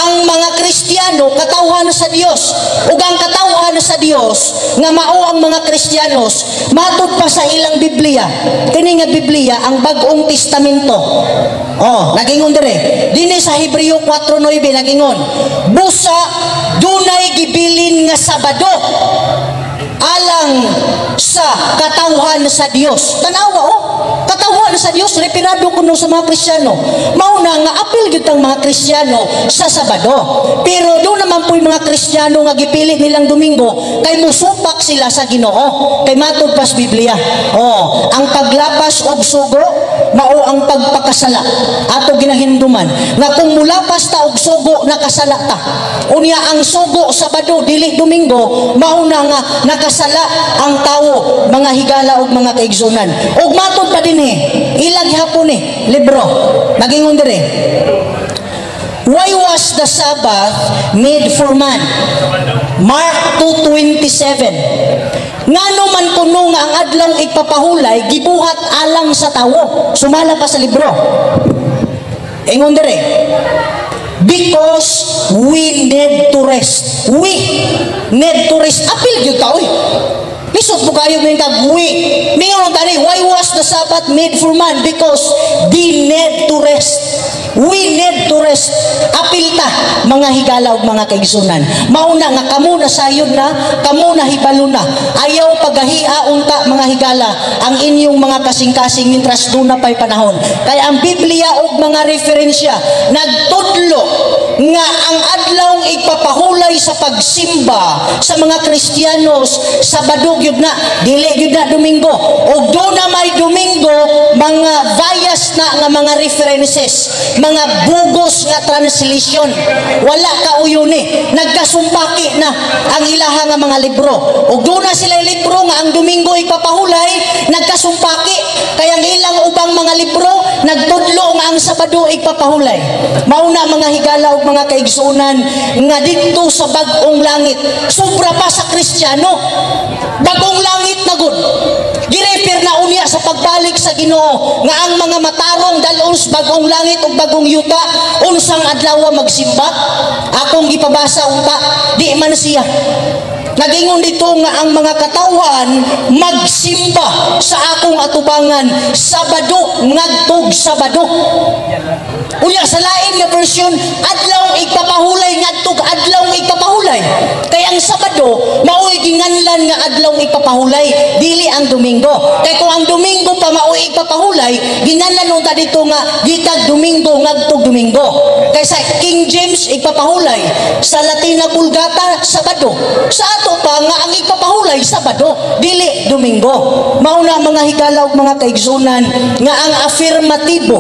[SPEAKER 5] ang mga Kristiyano katawhan sa Dios, ug ang katawhan sa Dios nga mao ang mga Kristiyanos matud pa sa ilang Biblia. Kini nga Biblia ang Bag-ong Testamento. Oh, nagingon dire. Dinhi sa Hebreo 4:9 nagingon, busa dunay gibilin nga Sabado alang sa katawhan sa Dios. Tanawa oh, katawhan sa Dios, referado kuno sa mga Kristiyano. Mao na nga apil gyud ang mga Kristiyano sa Sabado. Pero do naman po'y mga Kristiyano nga gipili nilang Domingo kay musupak sila sa Ginoo. Kay matud pas Biblia. Oh, ang paglapas og sugo mao ang pagpakasala. Ato ginahinduman nga kung mulapas ta og sugo, nakasala ta. Unya ang sugo Sabado dili Domingo, mao na nga nakasala ang tawo, mga higala og mga kaigsunan. Og matud pa dinhi, ilang gihapon ni libro. Nagingon dire. Why was the Sabbath made for man? Mark 2:27. Ngano man kuno nga ang adlaw igpapahulay gibuhat alang sa tawo? Sumala pa sa libro. Ingon dire. Because we need to rest. We need to rest. Apil gyud ta oy. Lisod mo kayo ng kag we. Mingon tani, why was the Sabbath made for man? Because they need to rest. We need to rest. Apil ta, mga higala ug mga kaigsunan. Mauna nga kamo na sayod na, kamo na hibalo na. Ayaw pagahia unta, mga higala, ang inyong mga kasing-kasing mintras duna pa'y panahon. Kaya ang Biblia ug mga referensya nagtudlo nga ang adlaw ipapahulay sa pagsimba sa mga Kristiyanos Sabado gyud na, dili gyud na Domingo. Og do na may Domingo, mga bias na nga mga references, mga bugos nga translation, wala ka uyuni, nagkasumpaki na ang ilaha nga mga libro. Og do na sila libro nga ang Domingo ipapahulay, nagkasumpaki kaya ang ilang ubang mga libro nagtudlo nga ang Sabado ipapahulay. Mauna, mga higala ug mga kaigsuonan, nga didto sa bag-ong langit, sobra pa sa Kristiyano, bag-ong langit na gud girefer na unya sa pagbalik sa Ginoo nga ang mga matarong dalon sa bag-ong langit ug bag-ong yuta. Unsang adlaw magsimba? Akong gipabasa unta, di man siya nagingon dito nga ang mga katawhan magsimba sa akong atubangan Sabado ngadtog Sabado. Unya sa lain nga version, adlaw igpapahulay ngadtog adlaw igpapahulay. Kay ang Sabado maoy ginganlan nga adlaw igpapahulay, dili ang Domingo. Kay kung ang Domingo pa maoy igpapahulay, ginganlan unta dito nga gitag Domingo ngadtog Domingo. Kay sa King James igpapahulay, sa Latina Vulgata Sabado. Sa ato pa nga ang igpapahulay Sabado, dili Domingo. Mao na, mga higala ug mga kaigsunan, nga ang afirmatibo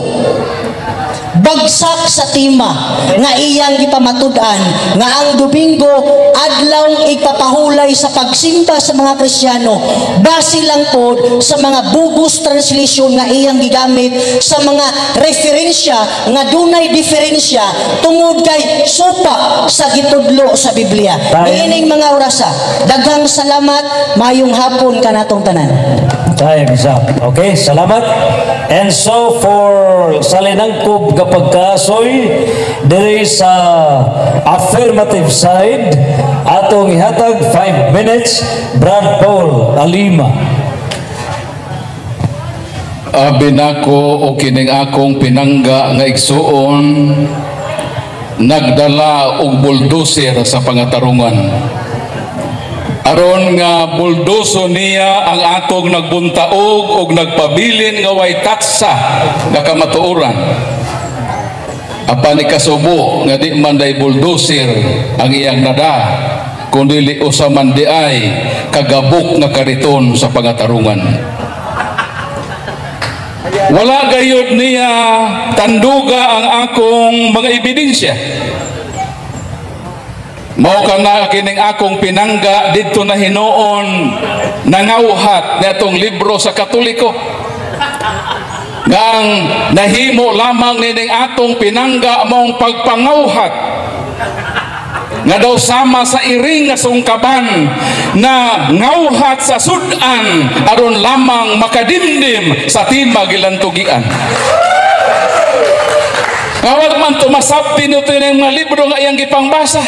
[SPEAKER 5] bagsak sa tema nga iyang gipamatud-an nga ang Domingo adlaw ipapahulay sa pagsimba sa mga Kristiyano, base lang pod sa mga bugos translation nga iyang gigamit sa mga referensya nga dunay diferensya tungod kay supa sa gitudlo sa Biblia. Niining mga orasa, daghang salamat, mayong hapon kanatong tanan.
[SPEAKER 1] Time is up. Okay, salamat. And so for sa linangkob nga pagkaasoy diri sa affirmative side, atong ihatag 5 minutes, Brad Paul Alima.
[SPEAKER 2] Abi nako o kining akong pinangga nga igsuon nagdala og bulldozer sa pangatarungan aron nga buldoso niya ang atong nagbuntaog og nagpabilin nga way tatsa nga kamatuoran. Apan ikasubo nga di man day bulldozer ang iyang nada, kundi usa man di ay kagabok nga kariton sa pangatarungan. Wala gayud niya tanduga ang akong mga ebidensya. Mao kana kining akong pinangga didto na hinuon nangawhat niatong libro sa Katoliko nga ang nahimo lamang nining atong pinangga mong pagpangawhat nga daw sama sa iring nga sungkaban na ngawhat sa sudan aron lamang makadimdim sa timag ilantugian. Nga wag man tumasabti nito yung mga libro nga iyang gipangbasa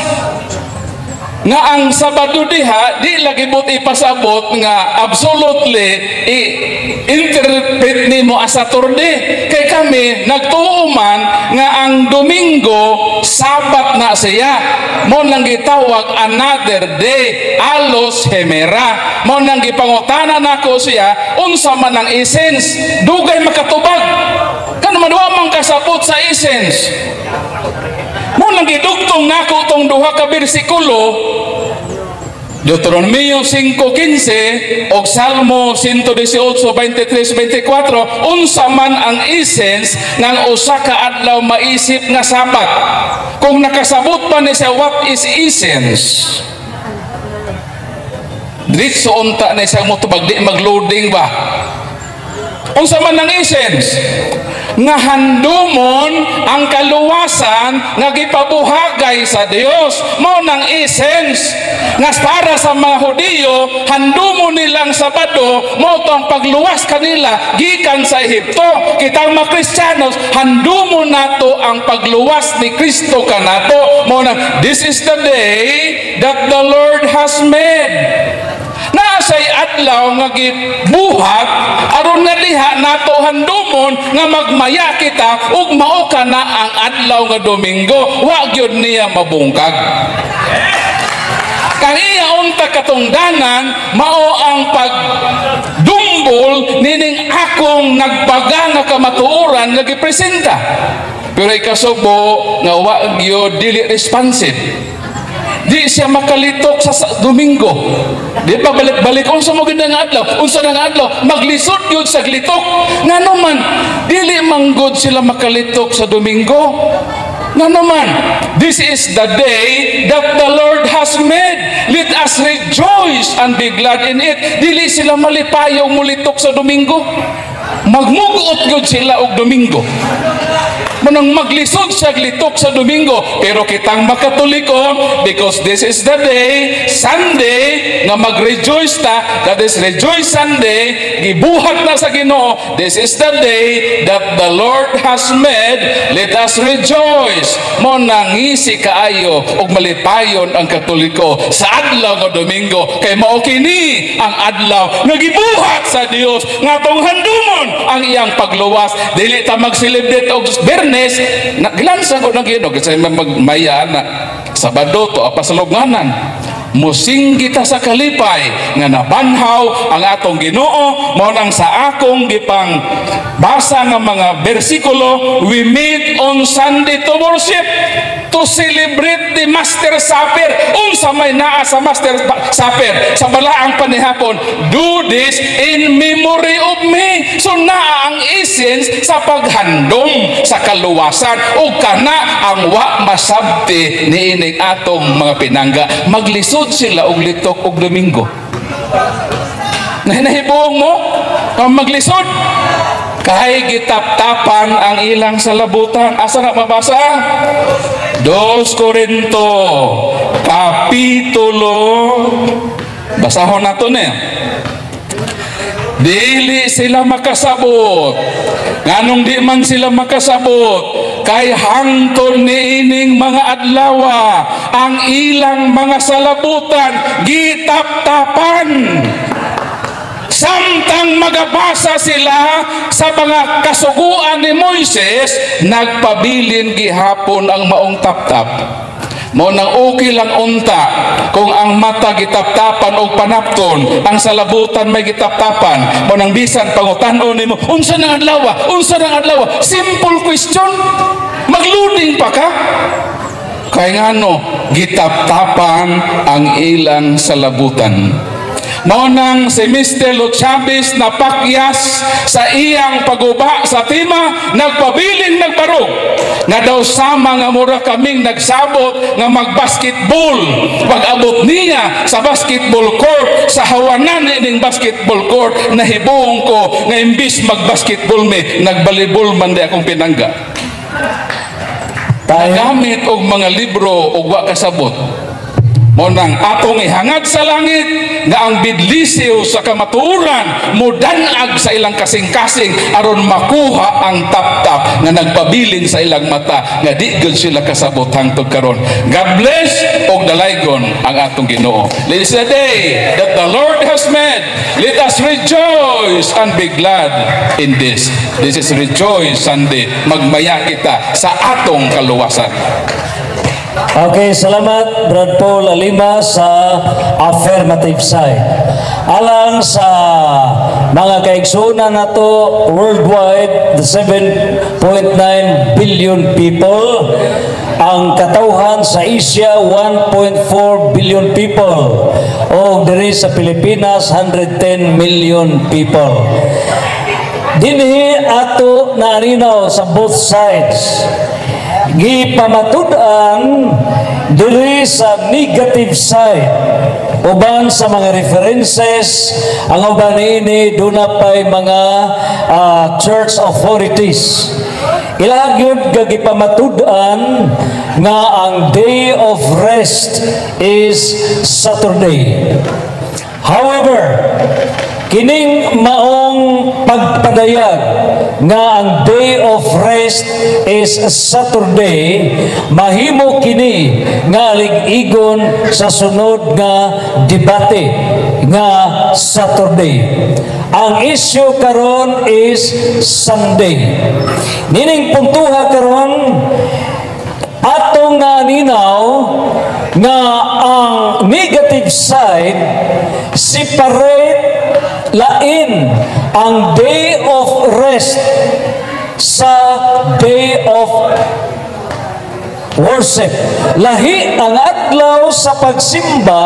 [SPEAKER 2] nga ang Sabado diha di lagi but ipasabot nga absolutely i-interpret nimo as Saturday, kay kami nagtuo man nga ang Domingo Sabat na siya. Mo nang gitawag another day, allos hemera. Mo nang gipangutana nako siya unsa man ang essence. Dugay makatubag kano man wa man kasabot sa essence. Mo nang gidugtong nako tong duha ka bersikulo, Deuteronomio 5:15 o Salmo 118:23 24, unsa man ang essence ng usa ka adlaw maisip nga Sabat. Kung nakasabot pa ni siya what is essence, diretso unta na siya motubag, di magloading ba. Unsa man ang essence? Nga handumon ang kaluwasan nga gipabuhagay sa Dios. Mao nang essence nga para sa mga Hudiyo, handumon nilang Sabado mao to ang pagluwas kanila gikan sa Ehipto. Kitang mga Kristiyanos, handumon nato ang pagluwas ni Kristo kanato. Mao nang this is the day that the Lord has made. Naasay adlaw nga gibuhat aron nga diha nato handumon nga magmaya kita ug mao kana ang adlaw nga Domingo. Wa gyud niya mabungkag. Kang iya unta katungdanan mao ang pagdumbol nining akong nagbaga nga kamatuoran nga gipresenta. Pero ikasubo nga wa gyud, dili responsive. Di siya makalitok sa Domingo. Di ba balik-balik unsa mo gid nga adlaw? Unsa na nga adlaw? Maglisod gyud sa litok. Ngano man dili manggod sila makalitok sa Domingo? Ngano man, this is the day that the Lord has made. Let us rejoice and be glad in it. Dili sila malipayong mulitok sa Domingo. Magmugot gyud sila og Domingo. Manang maglisod siya litok sa Domingo. Pero kitang Makatoliko, because this is the day, Sunday, nga mag-rejoice ta, that is Rejoice Sunday, gibuhat na sa Ginoo, this is the day that the Lord has made, let us rejoice. Mo nangisi kaayo og malipayon ang Katoliko sa adlaw nga Domingo, kay mao kini ang adlaw nga gibuhat sa Dios nga atong handumon ang iyang pagluwas. Dili ta mag-celebrate og Biyernes, na gilansa ko ng Ginoo kasi magmaya na Sabado to apasalunganan. Musinggi ta sa kalipay nga nabanhaw ang atong Ginoo. Mao nang sa akong gipang basa nga mga bersikulo, we meet on Sunday to worship, to celebrate the Master Supper. Unsa may naa sa Master Supper sa balaang panihapon? Do this in memory of me. So naa ang essence sa paghandom sa kaluwasan ug kana ang wa masabti niining atong mga pinangga. Maglisod sila og litok og Domingo. Nahibuong mo ang maglisod kay gitaptapan ang ilang salabutan. Asa na mabasa? 2 Korinto kapitulo, basahon nato ni. Dili sila makasabot. Nganong di man sila makasabot? Kay hangtod niining mga adlawa ang ilang mga salabutan gitaptapan. Samtang magabasa sila sa mga kasuguan ni Moises, nagpabilin gihapon ang maong taptap. Mao nang okay lang unta kung ang mata gitaptapan og panapton, ang salabutan may gitaptapan. Mao nang bisan pangutan-on nimo, "Unsa nang adlaw? Unsa nang adlaw?" Simple question. Magluding pa ka. Kay ngano, gitaptapan ang ilang salabutan. Mao nang si Mr. Luchabes napakyas sa iyang paguba sa tema, nagpabiling nagbarog nga daw sama nga mura kaming nagsabot nga magbasketball. Pag-abot niya sa basketball court, sa hawanan ining basketball court, nahibong ko nga imbis magbasketball mi, nagbalibol man di akong pinangga.
[SPEAKER 1] Tayo.
[SPEAKER 2] Gamit og mga libro og wa kasabot. Mao nang atong ihangad sa langit nga ang bidlisiw sa kamatuoran mudanag sa ilang kasing-kasing aron makuha ang taptap nga nagpabilin sa ilang mata nga di gyud sila kasabot hangtod karon. God bless og dalaygon ang atong Ginoo. This is the day that the Lord has made. Let us rejoice and be glad in this. This is Rejoice Sunday. Magmaya kita sa atong kaluwasan.
[SPEAKER 1] Okay, salamat, Brad Paul Alima, sa affirmative side. Alang sa mga kaigsunan nato worldwide, the 7.9 billion people, ang katawhan sa Asia, 1.4 billion people, o diri sa Pilipinas, 110 million people. Dinhi ato naaninaw sa both sides. Gipamatud-an diri sa negative side uban sa mga references, ang uban niini duna pay mga church authorities. Ilaha gyud gipamatud-an nga ang day of rest is Saturday. However, kining maong pagpadayag nga ang day of rest is Saturday, mahimo kini nga lig-igon sa sunod nga debate nga Saturday. Ang issue karon is Sunday. Nining puntuha karon, atong naaninaw nga ang negative side separate, lain ang day of rest sa day of worship. Lahi ang adlaw sa pagsimba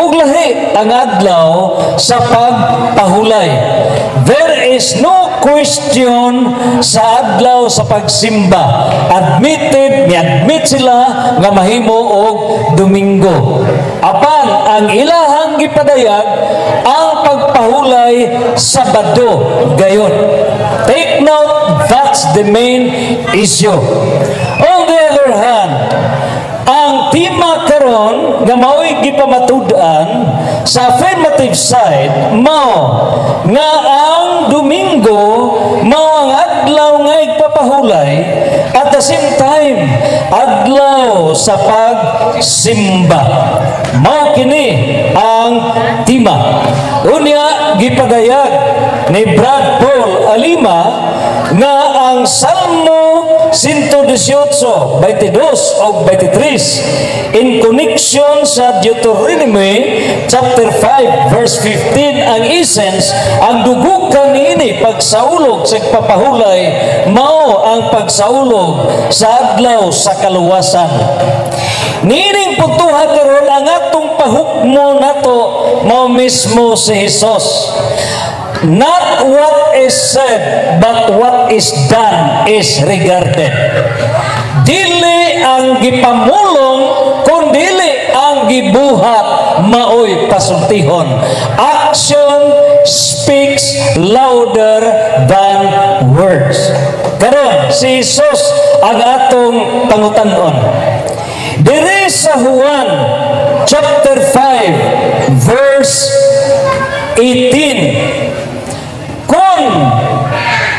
[SPEAKER 1] ug lahi ang adlaw sa pagpahulay. There is no question sa adlaw sa pagsimba. Admitted, ni-admit sila nga mahimo og Domingo. Apan ang ilahang gipadayag, ang pagpahulay, Sabado gayon. Take note, that's the main issue. On the other hand, ang tema karon nga mao'y gipamatud-an sa affirmative side, mao nga ang Domingo mao ang adlaw nga igpapahulay, at the same time adlaw sa pagsimba. Mao kini ang tema. Unya gipadayag ni Brad Paul Alima nga ang Salmo 118, 22 o 23 in connection sa Deuteronomy chapter 5 verse 15, ang essence, ang dugukan niini pagsaulog sa pagpapahulay mao ang pagsaulog sa adlaw sa kaluwasan. Niining puntuha karon, ang atong pahukmo nato mao mismo si Jesus. Not what is said, but what is done is regarded. Dili ang gipamulong, kundili ang gibuhat maoy pasultihon. Action speaks louder than words. Karon, si Jesus ang atong pangutan-on. Diri sa Juan chapter 5 verse 18, kung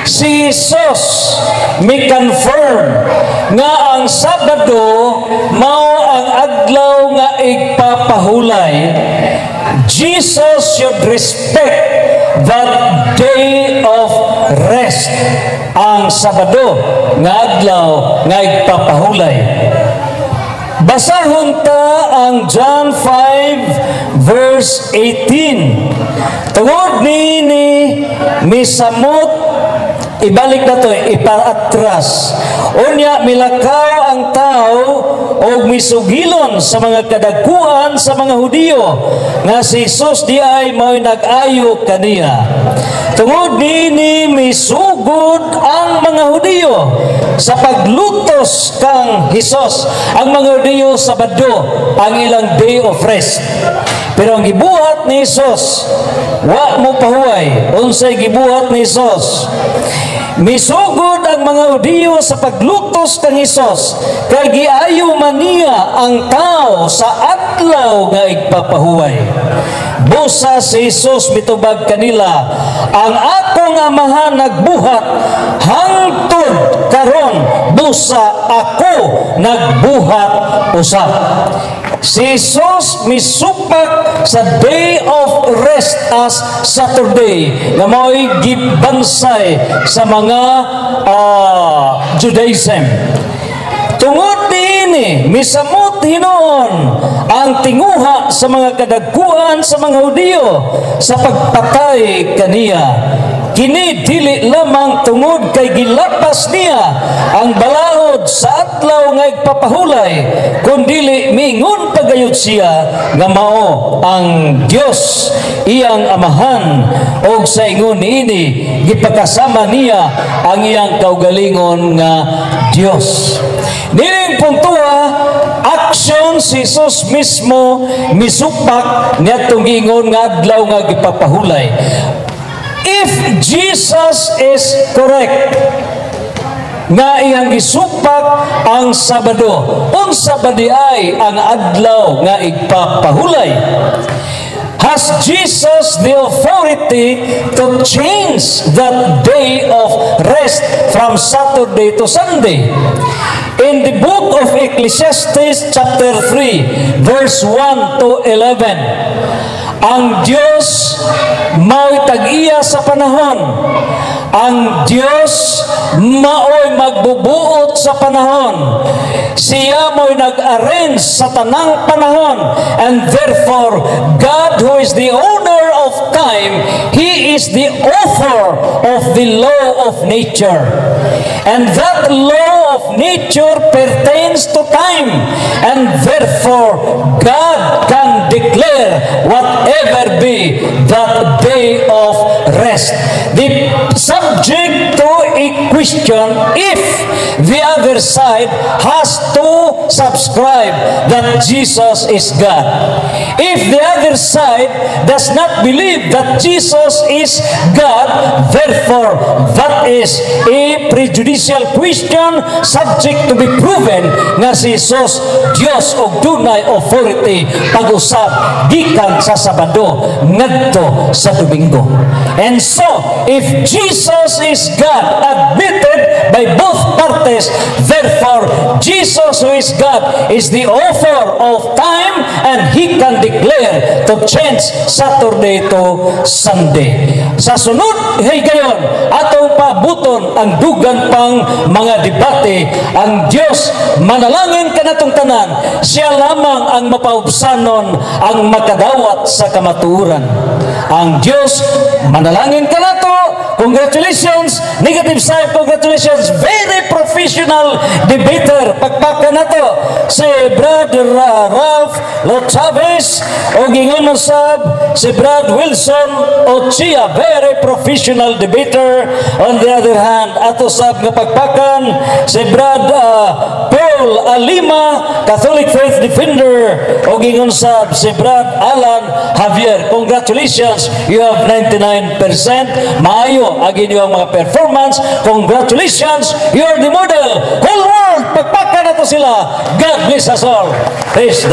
[SPEAKER 1] si Jesus mi confirm nga ang Sabado mao ang adlaw nga igpapahulay, Jesus should respect that day of rest, ang Sabado nga adlaw nga igpapahulay. Basahon ta ang John 5 verse 18. Tungod ni misamot, ibalik na to, ipaatras. Unya milakaw ang tao og misugilon sa mga kadagkuan sa mga Hudiyo nga si Jesus di ay mao'y nag-ayo kaniya. Tungod niini misugod ang mga Hudiyo sa paglutos kang Hesus. Ang mga Hudiyo, Sabado ang ilang day of rest. Pero ang gibuhat ni Hesus, wa mo pahuway. Unsay gibuhat ni Hesus? Misugod ang mga Hudiyo sa paglutos kang Hesus kay giayo man niya ang tao sa adlaw nga igpapahuway. Busa si Jesus mitubag kanila, "Ang akong Amahan nagbuhat hangtod karon, busa ako nagbuhat usab." Si Jesus misupak sa day of rest as Saturday nga mao'y gibansay sa mga Judaism. Tungod niini, misamot hinuon ang tinguha sa mga kadagkuan sa mga Hudiyo sa pagpatay kaniya. Kini dili lamang tungod kay gilapas niya ang balaod sa adlaw nga igpapahulay, kundili mingon pagayod siya nga mao ang Dios iyang Amahan og sa ingon niini gipakasama niya ang iyang kaugalingon nga Dios. Nining puntoa, action si Jesus mismo misupak niadtong giingon nga adlaw nga gipapahulay. If Jesus is correct nga iyang gisupak ang Sabado, unsa ba di ay ang adlaw nga igpapahulay? Has Jesus the authority to change that day of rest from Saturday to Sunday? In the book of Ecclesiastes chapter 3 verse 1 to 11, ang Diyos mao'y tag-iya sa panahon. Ang Diyos mao'y magbubuot sa panahon. Siya mo'y nag-arrange sa tanang panahon. And therefore, God, who is the owner of time, He is the author of the law of nature. And that law of nature pertains to time. And therefore, God can declare whatever be that day of rest. The subject to a question if the other side has to subscribe that Jesus is God. If the other side does not believe that Jesus is God, therefore that is a prejudicial question subject to be proven nga si Jesus Dios og dunay authority pag-usab gikan sa Sabado ngadto sa Domingo. And so, if Jesus is God, admitted by both parties, therefore Jesus, who is God, is the author of time and He can declare to change Saturday to Sunday. Sa sunod higayon, atong paabuton ang dugang pang mga debate. Ang Dios manalangin kanatong tanan. Siya lamang ang mapaubsanon, ang makadawat sa kamatuoran. Ang Dios manalangin kanato. Congratulations, negative side, congratulations. Very professional debater. Pakpakan nato si Brother Ralph Lo Chavez o ingon sab si Brad Wilson Ochia, very professional debater. On the other hand, ato sab nga pagpakan si Brad Paul Alima, Catholic Faith Defender, o ingon sab si Brad Alan Javier. Congratulations, you have 99%. Maayo ang inyong mga performance. Congratulations, you are the model. Whole world, pagpakan nato sila. God bless us all. Praise the